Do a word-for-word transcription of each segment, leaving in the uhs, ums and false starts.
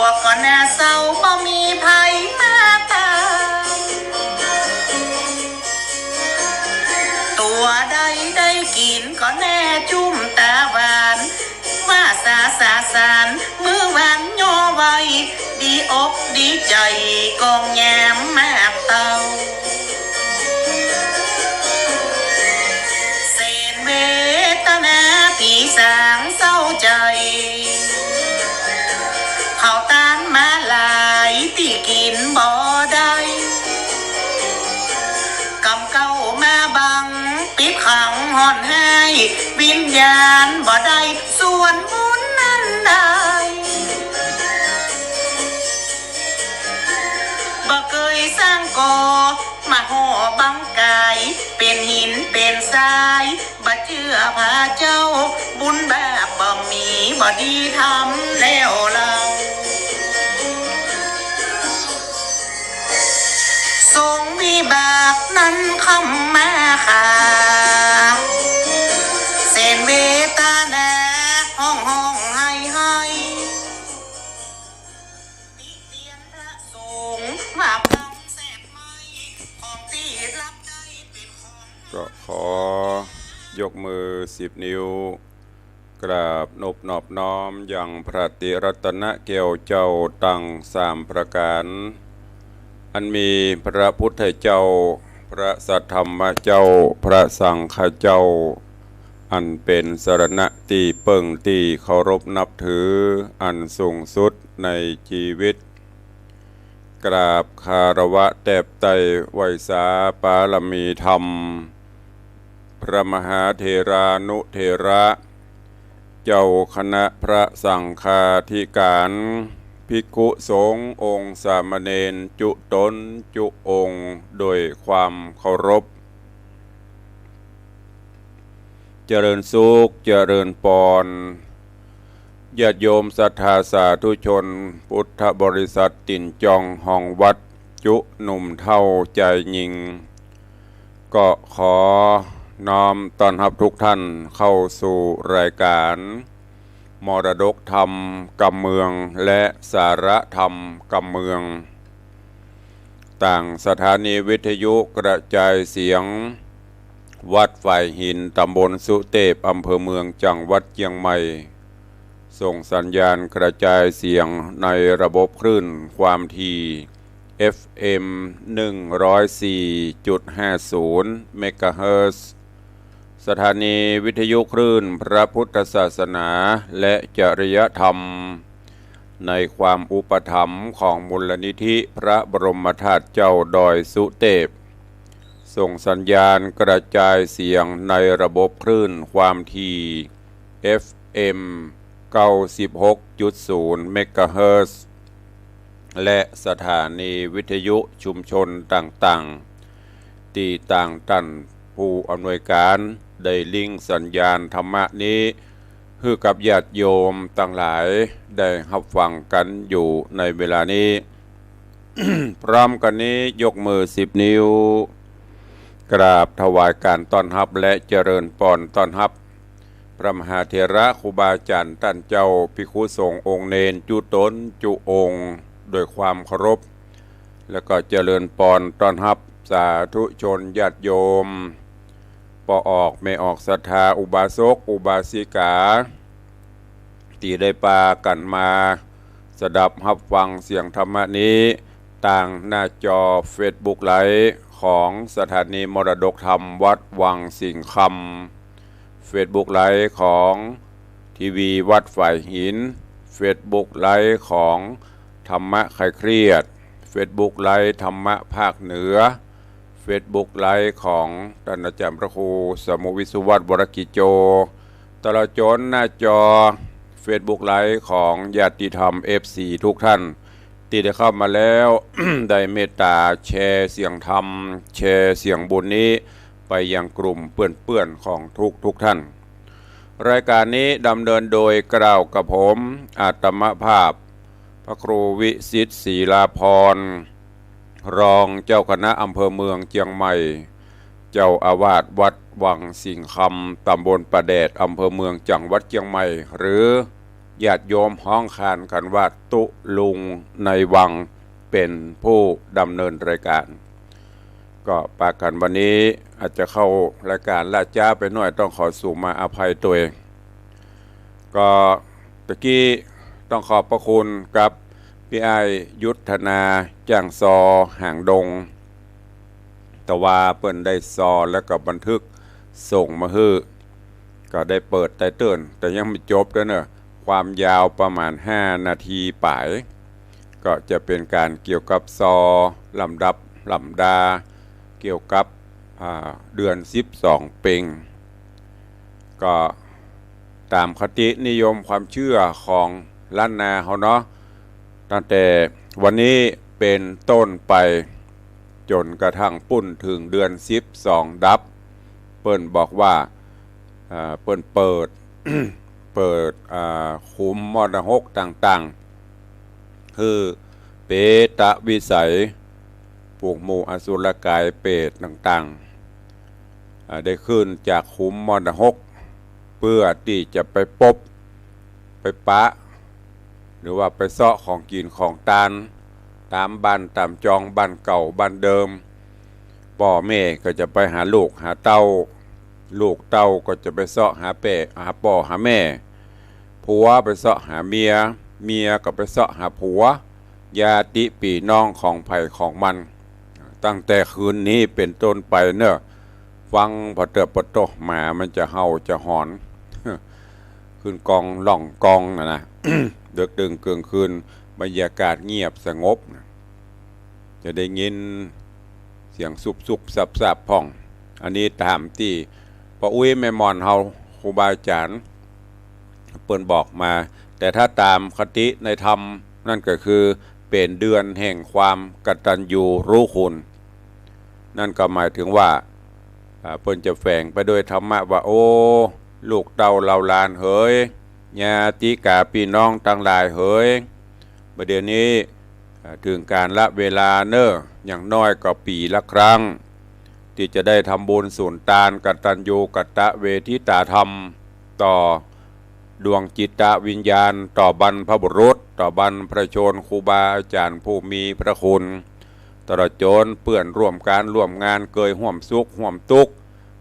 ปอกก็หน้าเศร้าบ่มีใผมาตาม ตั๋วใดได้กิ๋นก็แน่จุ้มต๋าหวาน ว่าสาสาสาร มื้อวานย่อไว้ ดีอกดีใจ๋ กองยามมากเต้า แสนเวทนาตี้สร้างเศร้าใจ๋ ข้าวตานมาหลายตี้กิ๋นบ่ได้ ก๋ำเก๊ามาบัง ปิ๊บขังห่อนไห้ วิญญาณบ่ได้ ส่วนบุญนั้นได้ บ่เกยสร้างก่อ มาห่อบังก๋าย เป๋นหินเป๋นทราย บ่เจื้อพระเจ้า บุญบาปบ่มี บ่ดีธรรมแล้วเล่า สงฆ์วิบากนั้นคำมาฆ่า แสนเวทนา ฮ้องฮ้องไห้ไห้ ติเตียนพระสงฆ์ ว่าพลั้งแสบไหม้ ของตี้รับได้เป๋นของ ก็ขอยกมือสิบนิ้ว กราบนบนอบน้อมยังพระติรัตนแก้วเจ้าตังสามประก๋าน อันมีพระพุทธเจ้า พระสัทธรรมเจ้า พระสังฆเจ้า อันเป๋นสรณะตี้เปิ้งตี้เคารพนับถืออันสูงสุดในจีวิต กราบคารวะแตบไต้ไหว้สาปารมีธรรม พระมหาเถรานุเถระ เจ้าคณะพระสังฆาธิก๋าน ภิกขุสงฆ์องค์สามเณรจุ๊ต๋นจุ๊องค์ โดยความเคารพ เจริญสุข เจริญปอน ญาติโยมศรัทธาสาธุชน พุทธบริษัทตี๋นจองฮองวัด จุ๊หนุ่มเฒ่าจายญิง ก็ขอน้อมต้อนฮับทุกท่านเข้าสู่รายการ มรดกธรรมกำเมือง และสาระธรรมกำเมือง ตางสถานีวิทยุกระจายเสียง วัดฝายหิน ต๋ำบลสุเตพ อำเภอเมือง จังหวัดเจียงใหม่ ส่งสัญญาณกระจายเสียงในระบบคลื่นความถี่ เอฟเอ็ม หนึ่งร้อยสี่จุดห้าศูนย์ เมกะเฮิรตซ์ สถานีวิทยุคลื่นพระพุทธศาสนาและจริยธรรม ในความอุปถัมภ์ของมูลนิธิพระบรมธาตุเจ้าดอยสุเตพ ส่งสัญญาณกระจายเสียงในระบบคลื่นความถี่ เอฟเอ็ม เก้าสิบหกจุดศูนย์ เมกะเฮิรตซ์ และสถานีวิทยุชุมชนต่างๆ ตี้ตางต้านผู้อำนวยการได้ลิงก์สัญญาณธรรมะนี้ หื้อกับญาติโยมตังหลายได้ฮับฟังกั๋นอยู่ในเวลานี้ พร้อมกั๋นนี้ยกมือสิบนิ้ว กราบถวายการต้อนฮับและเจริญปอนต้อนฮับ พระมหาเถระครูบาอาจ๋ารย์ต้านเจ้า ภิกขุสงฆ์องค์เณรจุ๊ต๋นจุ๊องค์ โดยความเคารพ แล้วก็เจริญปอนต้อนฮับสาธุชนญาติโยม ป้อออกแม่ออกศรัทธา อุบาสกอุบาสิกา ตี้ได้ปากั๋นมาสดับฮับฟังเสียงธรรมะนี้ ตางหน้าจอเฟซบุ๊กไลฟ์ของสถานีมรดกธรรมวัดวังสิงห์คำ เฟซบุ๊กไลฟ์ของทีวีวัดฝายหิน เฟซบุ๊กไลฟ์ของธรรมะคลายเครียด เฟซบุ๊กไลฟ์ธรรมะภาคเหนือ เฟซบุ๊กไลฟ์ของต้านอาจ๋ารย์พระครูสมุห์วิสุวัฒน์ วรกิจโจ ตลอดจ๋นหน้าจอเฟซบุ๊กไลฟ์ของญาติธรรม เอฟซี ทุกท่าน ตี้ได้เข้ามาแล้ว ได้เมตต๋าแชร์เสียงธรรม แชร์เสียงบุญนี้ไปยังกลุ่มเปื้อนๆ ของทุกๆ ท่าน รายการนี้ดำเนินโดยเกล้ากระผม อาตมาภาพ พระครูวิสิทธิ์ ศรีลาภรณ์ รองเจ้าคณะอำเภอเมืองเจียงใหม่ เจ้าอาวาสวัดวังสิงห์คำ ตำบลป่าแดด อำเภอเมือง จังหวัดเจียงใหม่ หรือ ญาติโยมฮ้องขานกั๋นว่าตุ๊ลุงในวังเป๋นผู้ดำเนินรายการ ก็ปากั๋นวันนี้อาจจะเข้ารายการละจ๊าไปหน้อย ต้องขอสูมาอภัยตวย ก็ตะกี้ต้องขอบพระคุณกับปี้อ้ายยุทธนา จ้างซอหางดง ตะวาเปิ้นได้ซอแล้วก็บันทึกส่งมาหื้อ ก็ได้เปิดไตเติ้ล แต่ยังบ่จบเด้อเนาะ ความยาวประมาณห้านาทีป๋าย ก็จะเป๋นก๋านเกี่ยวกับซอลำดับลำดา เกี่ยวกับ อ่า เดือนสิบสองเป็ง ก็ต๋ามคตินิยมความเจื้อของล้านนาเฮาเนาะ ตั้งแต่วันนี้เป๋นต้นไป จ๋นกระทั่งปู้นเถิงเดือนสิบสองดับ เปิ้นบอกว่า อ่า เปิ้นเปิด เปิด อ่า ขุมมรดกต่างๆ คือเปตวิสัย ปลุกหมู่อสุรกายเปรตต่างๆ อ่า ได้ขึ้นจากขุมมรดก เปื้อตี้จะไปปบ ไปปะ หรือว่าไปเซาะของกิ๋นของตาน ต๋ามบ้านต๋ามจอง บ้านเก่าบ้านเดิม ป้อแม่ก็จะไปหาลูกหาเต้า ลูกเต้าก็จะไปเซาะหาแป้ หาป้อหาแม่ ผัวไปเซาะหาเมีย เมียก็ไปเซาะหาผัว ญาติปี้น้องของใผของมัน ตั้งแต่คืนนี้เป๋นต้นไปเนาะ ฟังผ่อเต๊อะ ผ่อเต๊อะ หมามันจะเห่าจะหอน ขึ้นกองล่องกองน่ะนะ เดิกดื่นเกิ่งคืน บรรยากาศเงียบสงบน่ะ จะได้ยินเสียงสุบๆ สับๆ พ่อง อันนี้ต๋ามตี้ป้ออุ๊ยแม่หม่อนเฮา ครูบาอาจ๋ารย์ เปิ้นบอกมา แต่ถ้าต๋ามคติในธรรม นั่นก็คือเป๋นเดือนแห่งความกตัญญูรู้คุณ นั่นก็หมายถึงว่า อ่า เปิ้นจะแฝงไปด้วยธรรมะว่า โอ้ ลูกเต้าเหล่าหลานเหย ญาติกาปี้น้องตังหลายเหย บ่าเดี่ยวนี้ อ่า เถิงกาละเวลาเนาะ อย่างน้อยก็ปี๋ละครั้ง ตี้จะได้ทำบุญสุนตาน กตัญญูกตเวทิตาธรรม ต่อดวงจิตวิญญาณ ต่อบรรพบุรุษ ต่อบรรพชน ครูบาอาจ๋ารย์ผู้มีพระคุณ ตลอดจ๋นเปื้อนร่วมก๋านร่วมงาน เกยฮ่วมสุขฮ่วมตุ๊กข์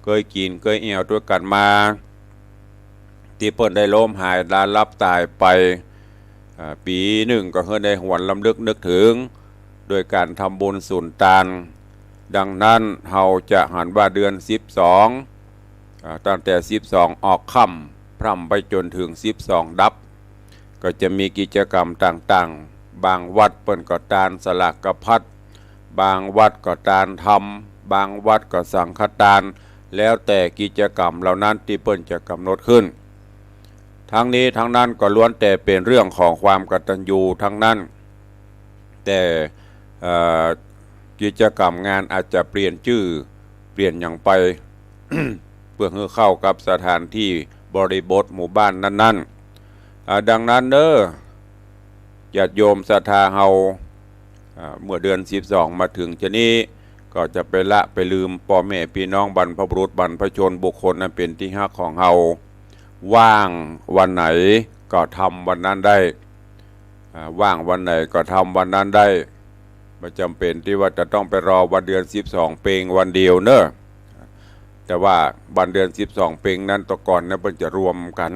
เกยกิ๋นเกยแอ่วตวยกั๋นมา ตี้เปิ้นได้ล้มหายลาลับต๋ายไป อ่า ปี๋นึ่งก็หื้อได้หวนรำลึกนึกเถิง โดยก๋านทำบุญสุนตาน ดังนั้นเฮาจะหันว่าเดือนสิบสอง อ่า ตั้งแต่สิบสองออกค่ำ พร่ำไปจ๋นเถิงสิบสองดับ ก็จะมีกิจกรรมต่างๆ บางวัดเปิ้นก็ตานสลากพัด บางวัดก็ตานธรรม บางวัดก็สังฆตาน แล้วแต่กิจกรรมเหล่านั้นตี้เปิ้นจะก๋ำหนดขึ้น ทั้งนี้ทั้งนั้นก็ล้วนแต่เป๋นเรื่องของความกตัญญูทั้งนั้น แต่ เอ่อ กิจกรรมงานอาจจะเปลี่ยนจื้อ เปลี่ยนหยังไป เปื้อหื้อเข้ากับสถานตี้บริบทหมู่บ้านนั้นๆ อ่า ดังนั้นเนาะ ญาติโยมศรัทธาเฮา อ่า เมื่อเดือนสิบสองมาเถิงจะนี้ ก็จะไปละไปลืมป้อแม่ปี้น้องบรรพบุรุษบรรพชนบุคคลอันเป๋นตี้ฮักของเฮา ว่างวันไหนก็ทำวันนั้นได้ อ่า ว่างวันไหนก็ทำวันนั้นได้ บ่จ๋ำเป๋นตี้ว่าจะต้องไปรอวันเดือนสิบสองเป็งวันเดียวเนาะ แต่ว่าวันเดือนสิบสองเป็งนั้นตะก่อนเนี่ยเปิ้นจะรวมกั๋น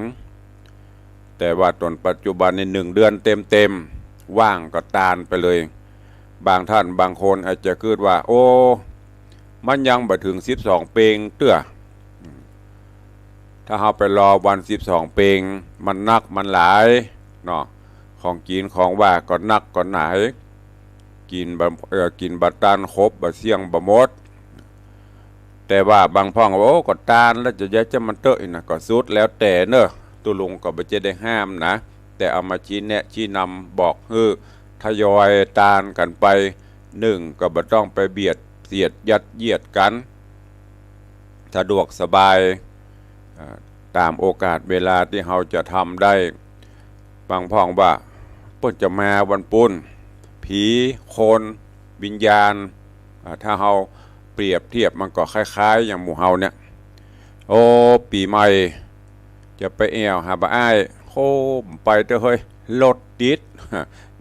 แต่ว่าต๋อนปัจจุบันนี่หนึ่งเดือนเต็มๆ ว่างก็ตานไปเลย บางท่านบางคนอาจจะกึ๊ดว่า โอ้ มันยังบ่เถิงสิบสองเป็งเตื้อ ถ้าเฮาไปรอวันสิบสองเป็ง มันนักมันหลายเนาะ ของกิ๋นของว่าก็นักก็หลาย กิ๋นบ่ เอ่อ กิ๋นบ่ตัน ครบบ่เสี้ยงบ่หมด แต่ว่าบางพ่องว่า โอ้ ก็ตานแล้วจะใหญ่จะมันเต๊อะอี้นะ ก็สุดแล้วแต่เนาะ ตุ๊ลุงก็บ่จะได้ห้ามนะ แต่เอามาชี้แนะชี้นำบอกหื้อทยอยตานกั๋นไป นึ่งก็บ่ต้องไปเบียดเสียดยัดเยียดกั๋น สะดวกสบาย อ่า ต๋ามโอกาสเวลาตี้เฮาจะทำได้ บางพ่องว่า เปิ้นจะมาวันปู้น ผี คน วิญญาณ อ่า ถ้าเฮาเปรียบเทียบมันก็คล้ายๆ อย่างหมู่เฮาเนี่ย โอ้ ปี๋ใหม่ จะไปแอ่วหาบ่าอ้าย ค อ้ ไปเต๊อะเฮ้ย รถติด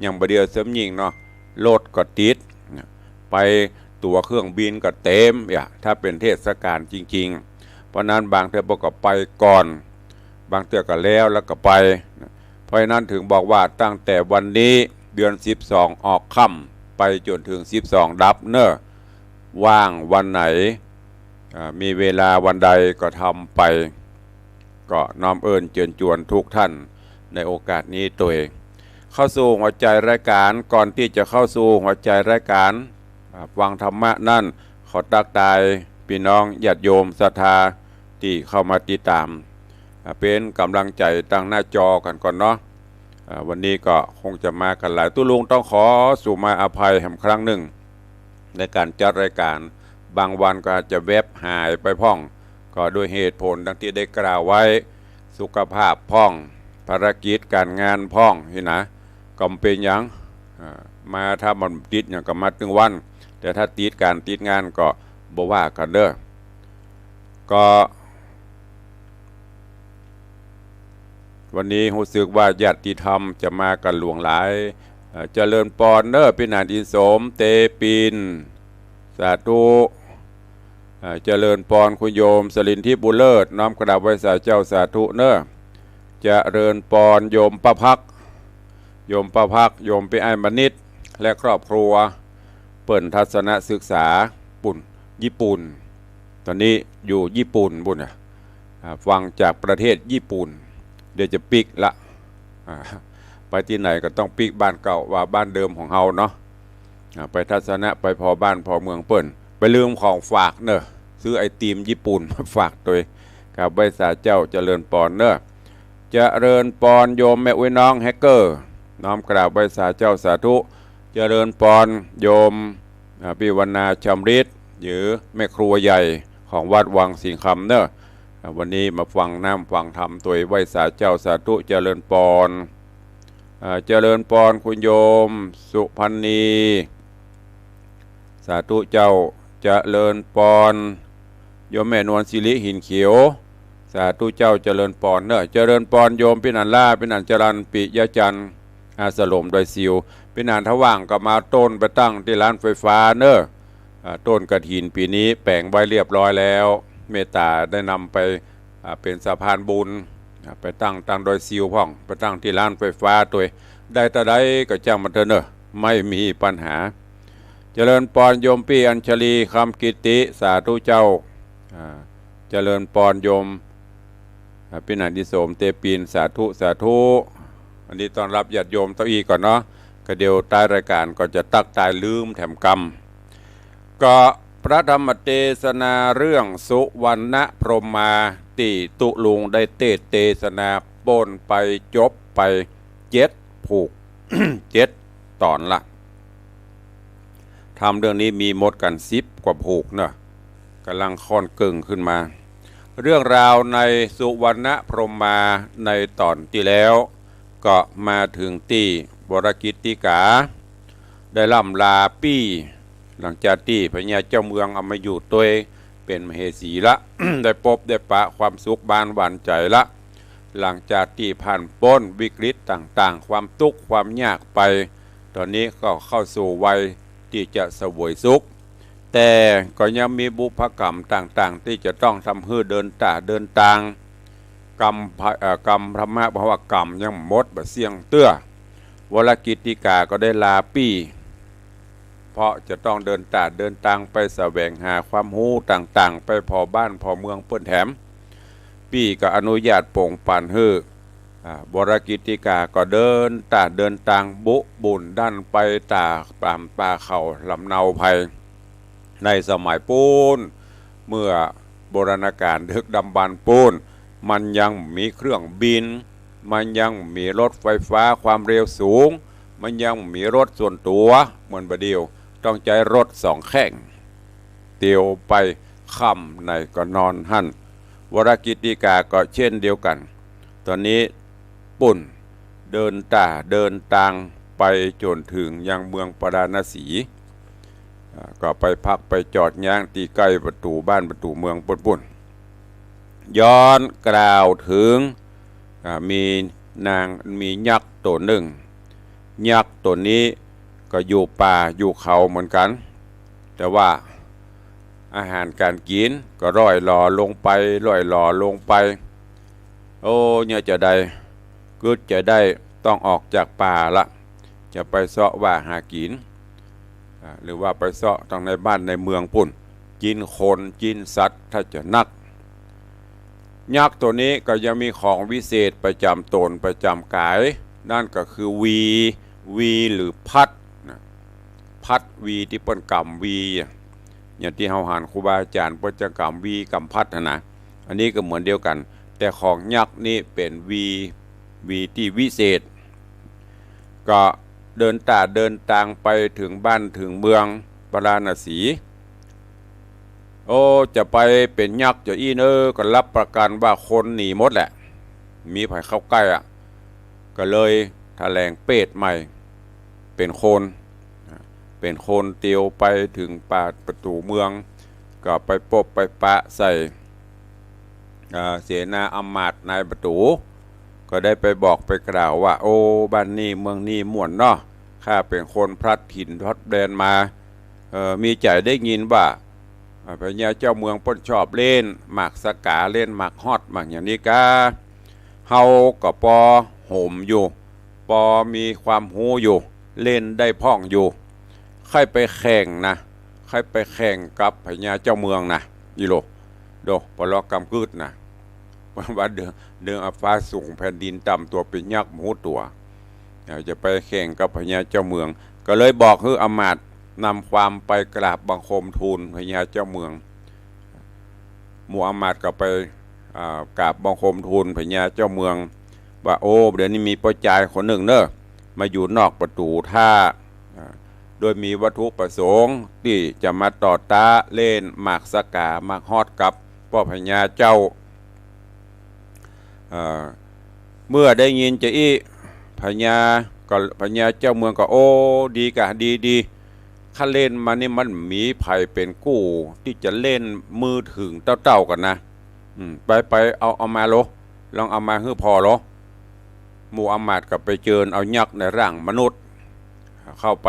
อย่างบ่าเดี่ยวเสียยิ่งเนาะ รถก็ติด ไปตั๋วเครื่องบินก็เต็ม เนี่ย ถ้าเป๋นเทศกาลจริงๆ เพราะนั้นบางเตื้อเปิ้นก็ไปก่อน บางเตื้อก็แล้ว แล้วก็ไป เพราะฉะนั้นถึงบอกว่าตั้งแต่วันนี้เดือนสิบสองออกค่ำไปจ๋นถึงสิบสองดับเน่อ ว่างวันไหน อ่า มีเวลาวันใดก็ทำไป ก็น้อมเอิ้นเจิญจวนทุกท่านในโอกาสนี้ตวย เข้าสู่หัวใจ๋รายก๋าน ก่อนตี้จะเข้าสู่หัวใจ๋รายก๋าน อ่า ฟังธรรมะนั้น ขอตั๊กตายปี้น้องญาติโยมศรัทธาตี้เข้ามาติดต๋าม อ่า เป๋นก๋ำลังใจ๋ตางหน้าจอกั๋นก่อนเนาะ อ่า วันนี้ก็คงจะมากั๋นหลาย ตุ๊ลุงต้องขอสุมาอภัยแหมครั้งนึ่ง ในก๋านจัดรายก๋าน บางวันก็อาจจะแว็บหายไปพ่อง ก็ด้วยเหตุผลดังตี้ได้กล่าวไว้ สุขภาพพ่อง ภารกิจก๋านงานพ่อง นี่นะ ก็บ่เป๋นหยัง อ่า มาถ้าบ่ติดหยังก็มาตึงวัน แต่ถ้าติดก๋านติดงานก็บ่ว่ากั๋นเน่อ ก็ วันนี้ฮู้สึกว่าญาติธรรมจะมากั๋นหลวงหลาย เอ่อ เจริญปอนเน่อ ปี้หนานอินสม เตปิน สาธุ เอ่อ เจริญปอนคุณโยมสรินทิพย์บุญเลิศ น้อมกราบไหว้สาเจ้าสาธุเน่อ เจริญปอนโยมป้าภัก โยมป้าภัก โยมปี้อ้ายมณิษฐ์ และครอบครัว เปิ้นทัศนศึกษา ปุ้น ญี่ปุ่น ต๋อนนี้อยู่ญี่ปุ่นปุ้นน่ะ อ่า ฟังจากประเทศญี่ปุ่น เดี๋ยวจะปิ๊กละ อ่า ไปตี้ไหนก็ต้องปิ๊กบ้านเก่าว่าบ้านเดิมของเฮาเนาะ อ่า ไปทัศนะ ไปผ่อบ้านผ่อเมืองเปิ้น ไปลืมของฝากเน่อ ซื้อไอติมญี่ปุ่นมาฝากตวย กราบไหว้สาเจ้า เจริญปอนเน่อ เจริญปอนโยมแม่อุ๊ยน้องแฮกเกอร์ น้อมกราบไหว้สาเจ้าสาธุ เจริญปอนโยม อ่า ปี้วรรณาชำริด หรือแม่ครัวใหญ่ของวัดวังสิงห์คำเน่อ อ่า วันนี้มาฟังน้ำฟังธรรมตวย ไหว้สาเจ้าสาธุ เจริญปอน อ่า เจริญปอนคุณโยมสุพรรณี สาธุเจ้า เจริญปอนโยมแม่นวลสิริหินเขียว สาธุเจ้า เจริญปอนเน่อ เจริญปอนโยมปี้หนานล่า ปี้หนานจรัญ ปิยะจันทร์ อาสลมดอยสิว ปี้หนานถ้าว่างก็มาโต้นไปตั้งตี้ลานไฟฟ้าเน่อ อ่า ต้นกฐินปี๋นี้แป๋งไว้เรียบร้อยแล้ว เมตต๋าได้นำไป อ่า เป๋นสะพานบุญ อ่า ไปตั้งตางดอยสิวพ่อง ไปตั้งตี้ลานไฟฟ้าตวย ได้เต้าใดก็จ้างมันเถอะเน่อ ไม่มีปัญหา เจริญปอนโยมปี้อัญชลี คำกิตติ สาธุเจ้า อ่า เจริญปอนโยม อ่า ปี้หนานอินสม เตปิน สาธุ สาธุ อันนี้ต้อนรับญาติโยมเต้าอี้ก่อนเนาะ ก็เดี๋ยวต๊ายรายก๋านก็จะตั๊กตายลืมแถมกำ ก็พระธรรมเตสนาเรื่องสุวรรณพรหมาตี้ตุ๊ลุงได้เตสน์เตสนาป้นไปจบไปเจ็ดผูก เจ็ดต๋อนละ ธรรมเรื่องนี้มีหมดกั๋นสิบกว่าผูกเนาะ ก่ำลังค่อนเกิ่งขึ้นมา เรื่องราวในสุวรรณพรหมาในต๋อนตี้แล้ว ก็มาเถิงตี้วรกิตติกา ได้ร่ำลาปี้ หลังจากตี้พญาเจ้าเมืองเอามาอยู่ตวยเป๋นมเหสีละ ได้ปบได้ปะความสุขบานหวานใจ๋ละ หลังจากตี้ผ่านป๊นวิกฤตต่างๆ ความตุ๊กข์ความยากไป ต๋อนนี้ก็เข้าสู่วัยตี้จะเสวยสุข แต่ก็ยังมีบุพกรรมต่างๆ ตี้จะต้องทำหื้อเดินต๋าเดินตาง กรรมพะ เอ่อ กรรมธรรมะ เพราะว่ากรรมยังบ่หมดบ่เสี้ยงเตื้อ วรกิตติกาก็ได้ลาปี้ เพราะจะต้องเดินต๋าเดินตางไปแสวงหาความฮู้ต่างๆ ไปผ่อบ้านผ่อเมืองเปิ้นแถม ปี้ก็อนุญาตโป่งปันหื้อ อ่า วรกิตติกาก็เดินต๋าเดินตางบุบุ่นดั้นไปต๋า ต๋ามป่าเขาลำเนาไพร ในสมัยปู๊น เมื่อโบราณกาลดึกดำบรรพ์ปู๊น มันยังบ่มีเครื่องบิน มันยังบ่มีรถไฟฟ้าความเร็วสูง มันยังบ่มีรถส่วนตั๋วเหมือนบ่าเดี่ยว ต้องใจ๊รถสองแข้ง เตียวไปค่ำไหนก็นอนหั้น วรกิตติกาก็เช่นเดียวกั๋น ต๋อนนี้ ปุ้น เดินต๋าเดินตางไปจ๋นเถิงยังเมืองปาราณสี อ่า ก็ไปพักไปจอดย้างตี้ใก้ประตู๋บ้านประตู๋เมืองปุ้นปุ้น ย้อนกล่าวเถิง อ่า มี นางมียักษ์ตั๋วนึ่ง ยักษ์ตั๋วนี้ก็อยู่ป่าอยู่เขาเหมือนกั๋น แต่ว่าอาหารก๋านกิ๋นก็ร่อยหรอลงไป ร่อยหรอลงไป โอ้ เนี่ยจะใด กึ๊ดจะได้ต้องออกจากป่าละ จะไปเซาะว่าหากิ๋น อ่า หรือว่าไปเซาะตังในบ้านในเมืองปู้น กิ๋นคนกิ๋นสัตว์ถ้าจะนัก ยักษ์ตั๋วนี้ก็ยังมีของวิเศษประจ๋ำต๋นประจ๋ำก๋าย นั่นก็คือวี วีหรือพัดนะ พัดวีตี้เปิ้นก๋ำวีอะ อย่างตี้เฮาหันครูบาอาจ๋ารย์เปิ้นจะก๋ำวีก๋ำพัดหั้นนะ อันนี้ก็เหมือนเดียวกั๋น แต่ของยักษ์นี่เป๋นวี วีตี้วิเศษ ก็เดินต๋าเดินตางไปเถิงบ้านเถิงเมืองปาราณสี โอ้ จะไปเป๋นยักษ์จะอี้เน่อ ก็ฮับประกั๋นว่าคนหนีหมดแหละ บ่มีใผเข้าใก้อะ ก็เลยแถลงเพศใหม่ เป๋นคน เป๋นคนเตียวไปเถิงปากประตู๋เมือง ก็ไปปบไปปะใส่ อ่า เสนาอำมาตย์นายประตู๋ ก็ได้ไปบอกไปกล่าวว่า โอ้ บ้านนี้เมืองนี้ม่วนเนาะ ข้าเป๋นคนพลัดถิ่นพลัดแดนมา เอ่อ มีใจ๋ได้ยินว่า อ่า พญาเจ้าเมืองเปิ้นชอบเล่นหมากสะก๋า เล่นหมากฮอดหมากอย่างนี้กา เฮาก็ปอโหมอยู่ ปอมีความฮู้อยู่ เล่นได้พ่องอยู่ ใค่ไปแข่งนะ ใค่ไปแข่งกับพญาเจ้าเมืองนะ อี้โหล โด ปอเลาะกำกึ๊ดนะ ว่าเดิม เดิมเอาฟ้าสูงแผ่นดินต่ำ ตั๋วเป๋นยักษ์บ่ฮู้ตั๋ว อยากจะไปแข่งกับพญาเจ้าเมือง ก็เลยบอกหื้ออำมาตย์นำความไปกราบบังคมทูลพญาเจ้าเมือง หมู่อำมาตย์ก็ไป อ่า กราบบังคมทูลพญาเจ้าเมือง ว่า โอ้ เดี๋ยวนี้มีป้อจายคนนึ่งเน่อ มาอยู่นอกประตู๋ถ้า อ่า โดยมีวัตถุประสงค์ตี้จะมาต่อต้านเล่นหมากสะก๋าหมากฮอดกับป้อพญาเจ้า เอ่อ เมื่อได้ยินจะอี้ พญาก็ พญาเจ้าเมืองก็ โอ้ ดีกะ ดี ดี ข้าเล่นมานี่มันบ่มีใผเป๋นกู้ตี้จะเล่นมือเถิงเต้าๆ กั๋นนะ อืม ไป ไป เอา เอามาโล ลองเอามาหื้อผ่อโล หมู่อำมาตย์ก็ไปเจิญเอายักษ์ในร่างมนุษย์เข้าไป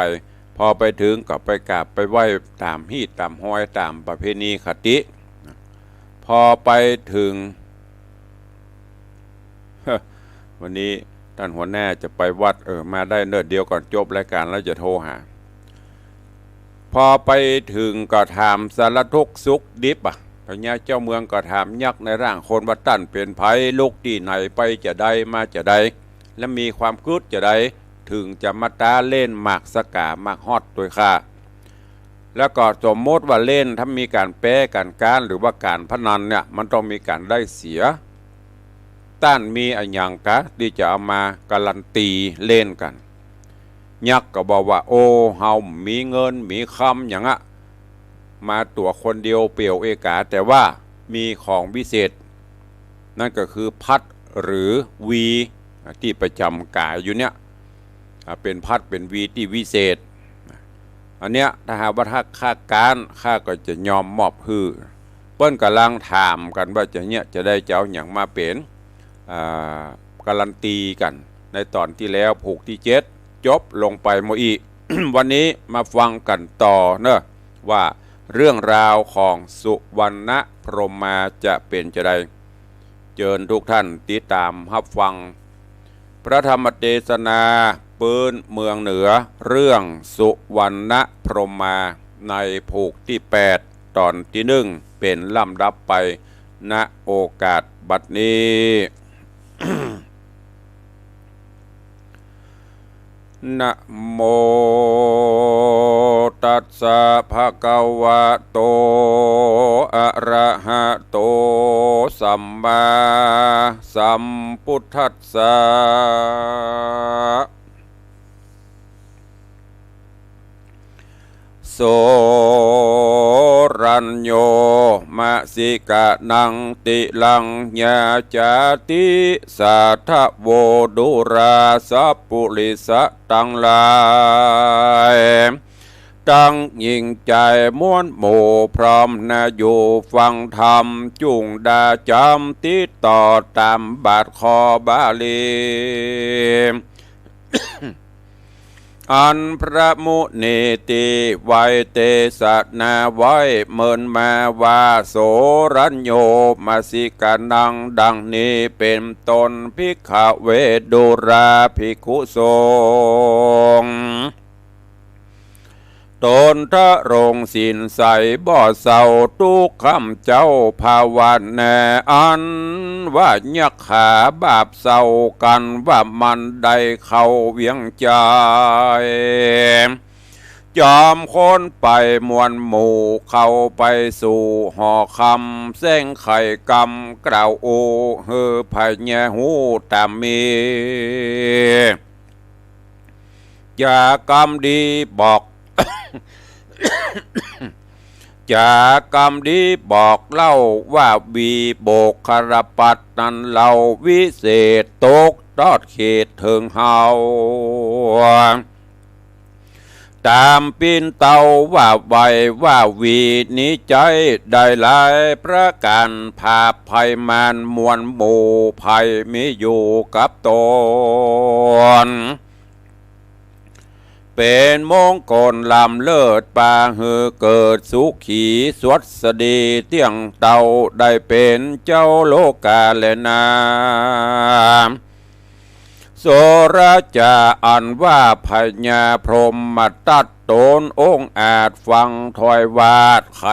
ปอไปเถิงก็ไปกราบไปไหว้ต๋ามฮีตต๋ามฮอยต๋ามประเพณีคติ ปอไปเถิง วันนี้ต้านหัวหน้าจะไปวัด เออ มาได้เน่อ เดี๋ยวก่อนจบรายก๋านแล้วจะโทรหา ปอไปเถิงก็ถามสารทุกข์สุขดิบอะ พญาเจ้าเมืองก็ถามยักษ์ในร่างคนว่า ต้านเป๋นใผ ลุกตี้ไหน ไปจะใด มาจะใด และมีความกึ๊ดจะใด เถิงจะมาต้านเล่นหมากสะก๋าหมากฮอดตวยข้า แล้วก็สมมติว่าเล่นถ้ามีก๋านแป๊ก๋านก๊านหรือว่าก๋านพนันเนี่ย มันต้องมีก๋านได้เสีย ต้านมีอะหยังกาตี้จะเอามาการันตีเล่นกั๋น ยักษ์ก็บอกว่า โอ้ เฮาบ่มีเงินบ่มีคำหยังอะ มาตั๋วคนเดียวเปลี่ยวเอกา แต่ว่ามีของวิเศษ นั่นก็คือพัดหรือวี ตี้ประจ๋ำก๋ายอยู่เนี่ย อ่า เป๋นพัดเป๋นวีตี้วิเศษ อันเนี้ยถ้าหากว่าถ้าข้าก๊าน ข้าก็จะยอมมอบหื้อ เปิ้นก่ำลังถามกั๋นว่าจะเนี่ยจะได้จะเอาหยังมาเป๋น อ่า การันตีกั๋น ในต๋อนตี้แล้วผูกตี้เจ็ด จบลงไปหมดอี้ วันนี้มาฟังกั๋นต่อเน่อ ว่าเรื่องราวของสุวรรณพรหมาจะเป๋นจะใด เจิญทุกท่านติดต๋ามฮับฟัง พระธรรมเตสนาปื๊นเมืองเหนือ เรื่องสุวรรณพรหมา ในผูกตี้แปด ต๋อนตี้นึ่ง เป๋นลำดับไป ณ โอกาสบัดนี้ นะโมตัสสะภะคะวะโต อะระหะโต สัมมาสัมพุทธัสสะ โสรัญโญ มะสิกะนัง ติลัง ยาจาติ สาทะโว ดูราสัปปุริสะตังหลาย ป ตังยิ่งใจ๋มวลหมู่พร้อมนาอยู่ฟังธรรม จุ่งดาจ๋ำติดต่อต๋ามบาทคอบาลี อันพระมุนีตี้ไว้เตสนาไว้เมินมาว่า โสรัญโญ มสิกานัง ดังนี้เป๋นต้น ภิกขเว ดูราภิกขุสงฆ์ ต๋นทรงศีลใสบ่เศร้า ตุ๊กค่ำเจ๊าภาวนา อันว่ายักขาบาปเศร้ากั๋น ว่ามันได้เข้าเวียงใจ๋ จ๋อมคนไปมวลหมู่ เข้าไปสู่หอคำ แสดงไขกรรมกล่าวอู้ หื้อพญาฮู้ต๋ามมี จ๋ากำดีบอก จ๋ากำดีบอกเล่าว่า วีโบกคลปัตตร์นั้นเล่า วิเศษตกตอดเขตเถิงเฮา ต๋ามปิ้นเต้าว่าไว้ว่า วีนี้ใจ๊ได้หลายประก๋าน ผาบภัยมารมวลหมู่ภัยมีอยู่กับต๋น เป๋นมงคลล้ำเลิศ ปาหื้อเกิดสุขีสวัสดี เตี้ยงเต้าได้เป๋นเจ้าโลกาแลนา โสรจาอันว่าพญาพรหมทัตต๋นองอาจฟังถ้อยวาดไข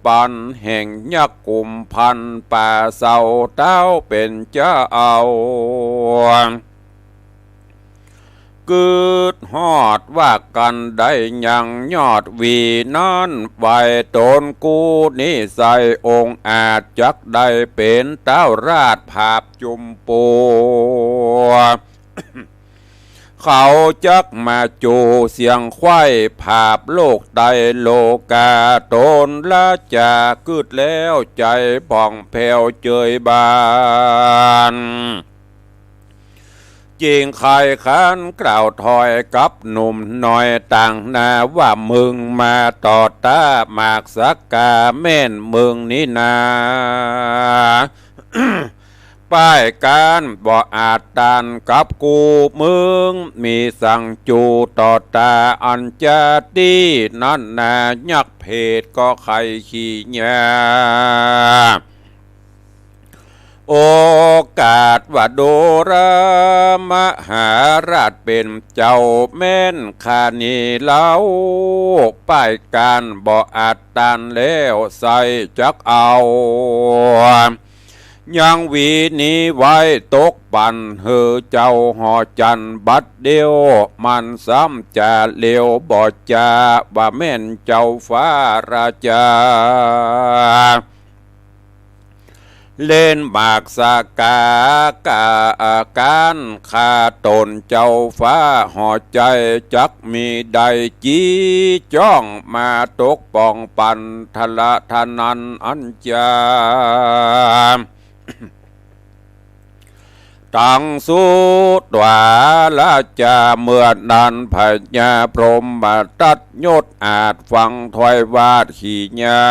ปัญแห่งยักษ์กุมภัณฑ์ป่าเศร้าเต๊าเป๋นเจ้า กึ๊ดฮอดว่ากั๋นได้ยังยอดวีนั้น ไหว้ต๋นกู้นิสัยองอาจ จักได้เป๋นเต้าราชผาบจุมปู เขาจักมาจูเสียงไขว้ผาบโลกไตโลกา ต๋นละจากึ๊ดแล้วใจ๋ผ่องแผ้วเจยบาน จึงใค่ขันกล่าวถ้อยกับหนุ่มน้อยต่างหน้าว่า มึงมาต่อต้าหมากสักกาแม่นมึงนี้นา ป้ายก๋านบ่อาจต้านกับกู มึงมีสังจูต่อต้าอันจาตี้นั้นนา ยักษ์เพศก็ใค่ขี้ยา โอกาสว่าดูรามหาราชเป๋นเจ้าแม่นข้านี้เล่า ป้ายก๋านบ่อาจต้านแล้วใส่จักเอา ยังวีนี้ไว้ตกปั๋นหื้อเจ้าหอจันทร์บัดเดียว มันซ้ำจะเลวบ่จาว่าแม่นเจ้าฟ้าราชา เล่นหมากสากากาอาก๋าน ข้าต๋นเจ้าฟ้าหอใจ๋จักมีได้จี้จ้องมาตกป้องปั๋นทละทะนั้นอันจา ตังสุตวาราจา เมื่อนั้นพญาพรหมทัตยศอาจฟังถ้อยวาดขี้ยา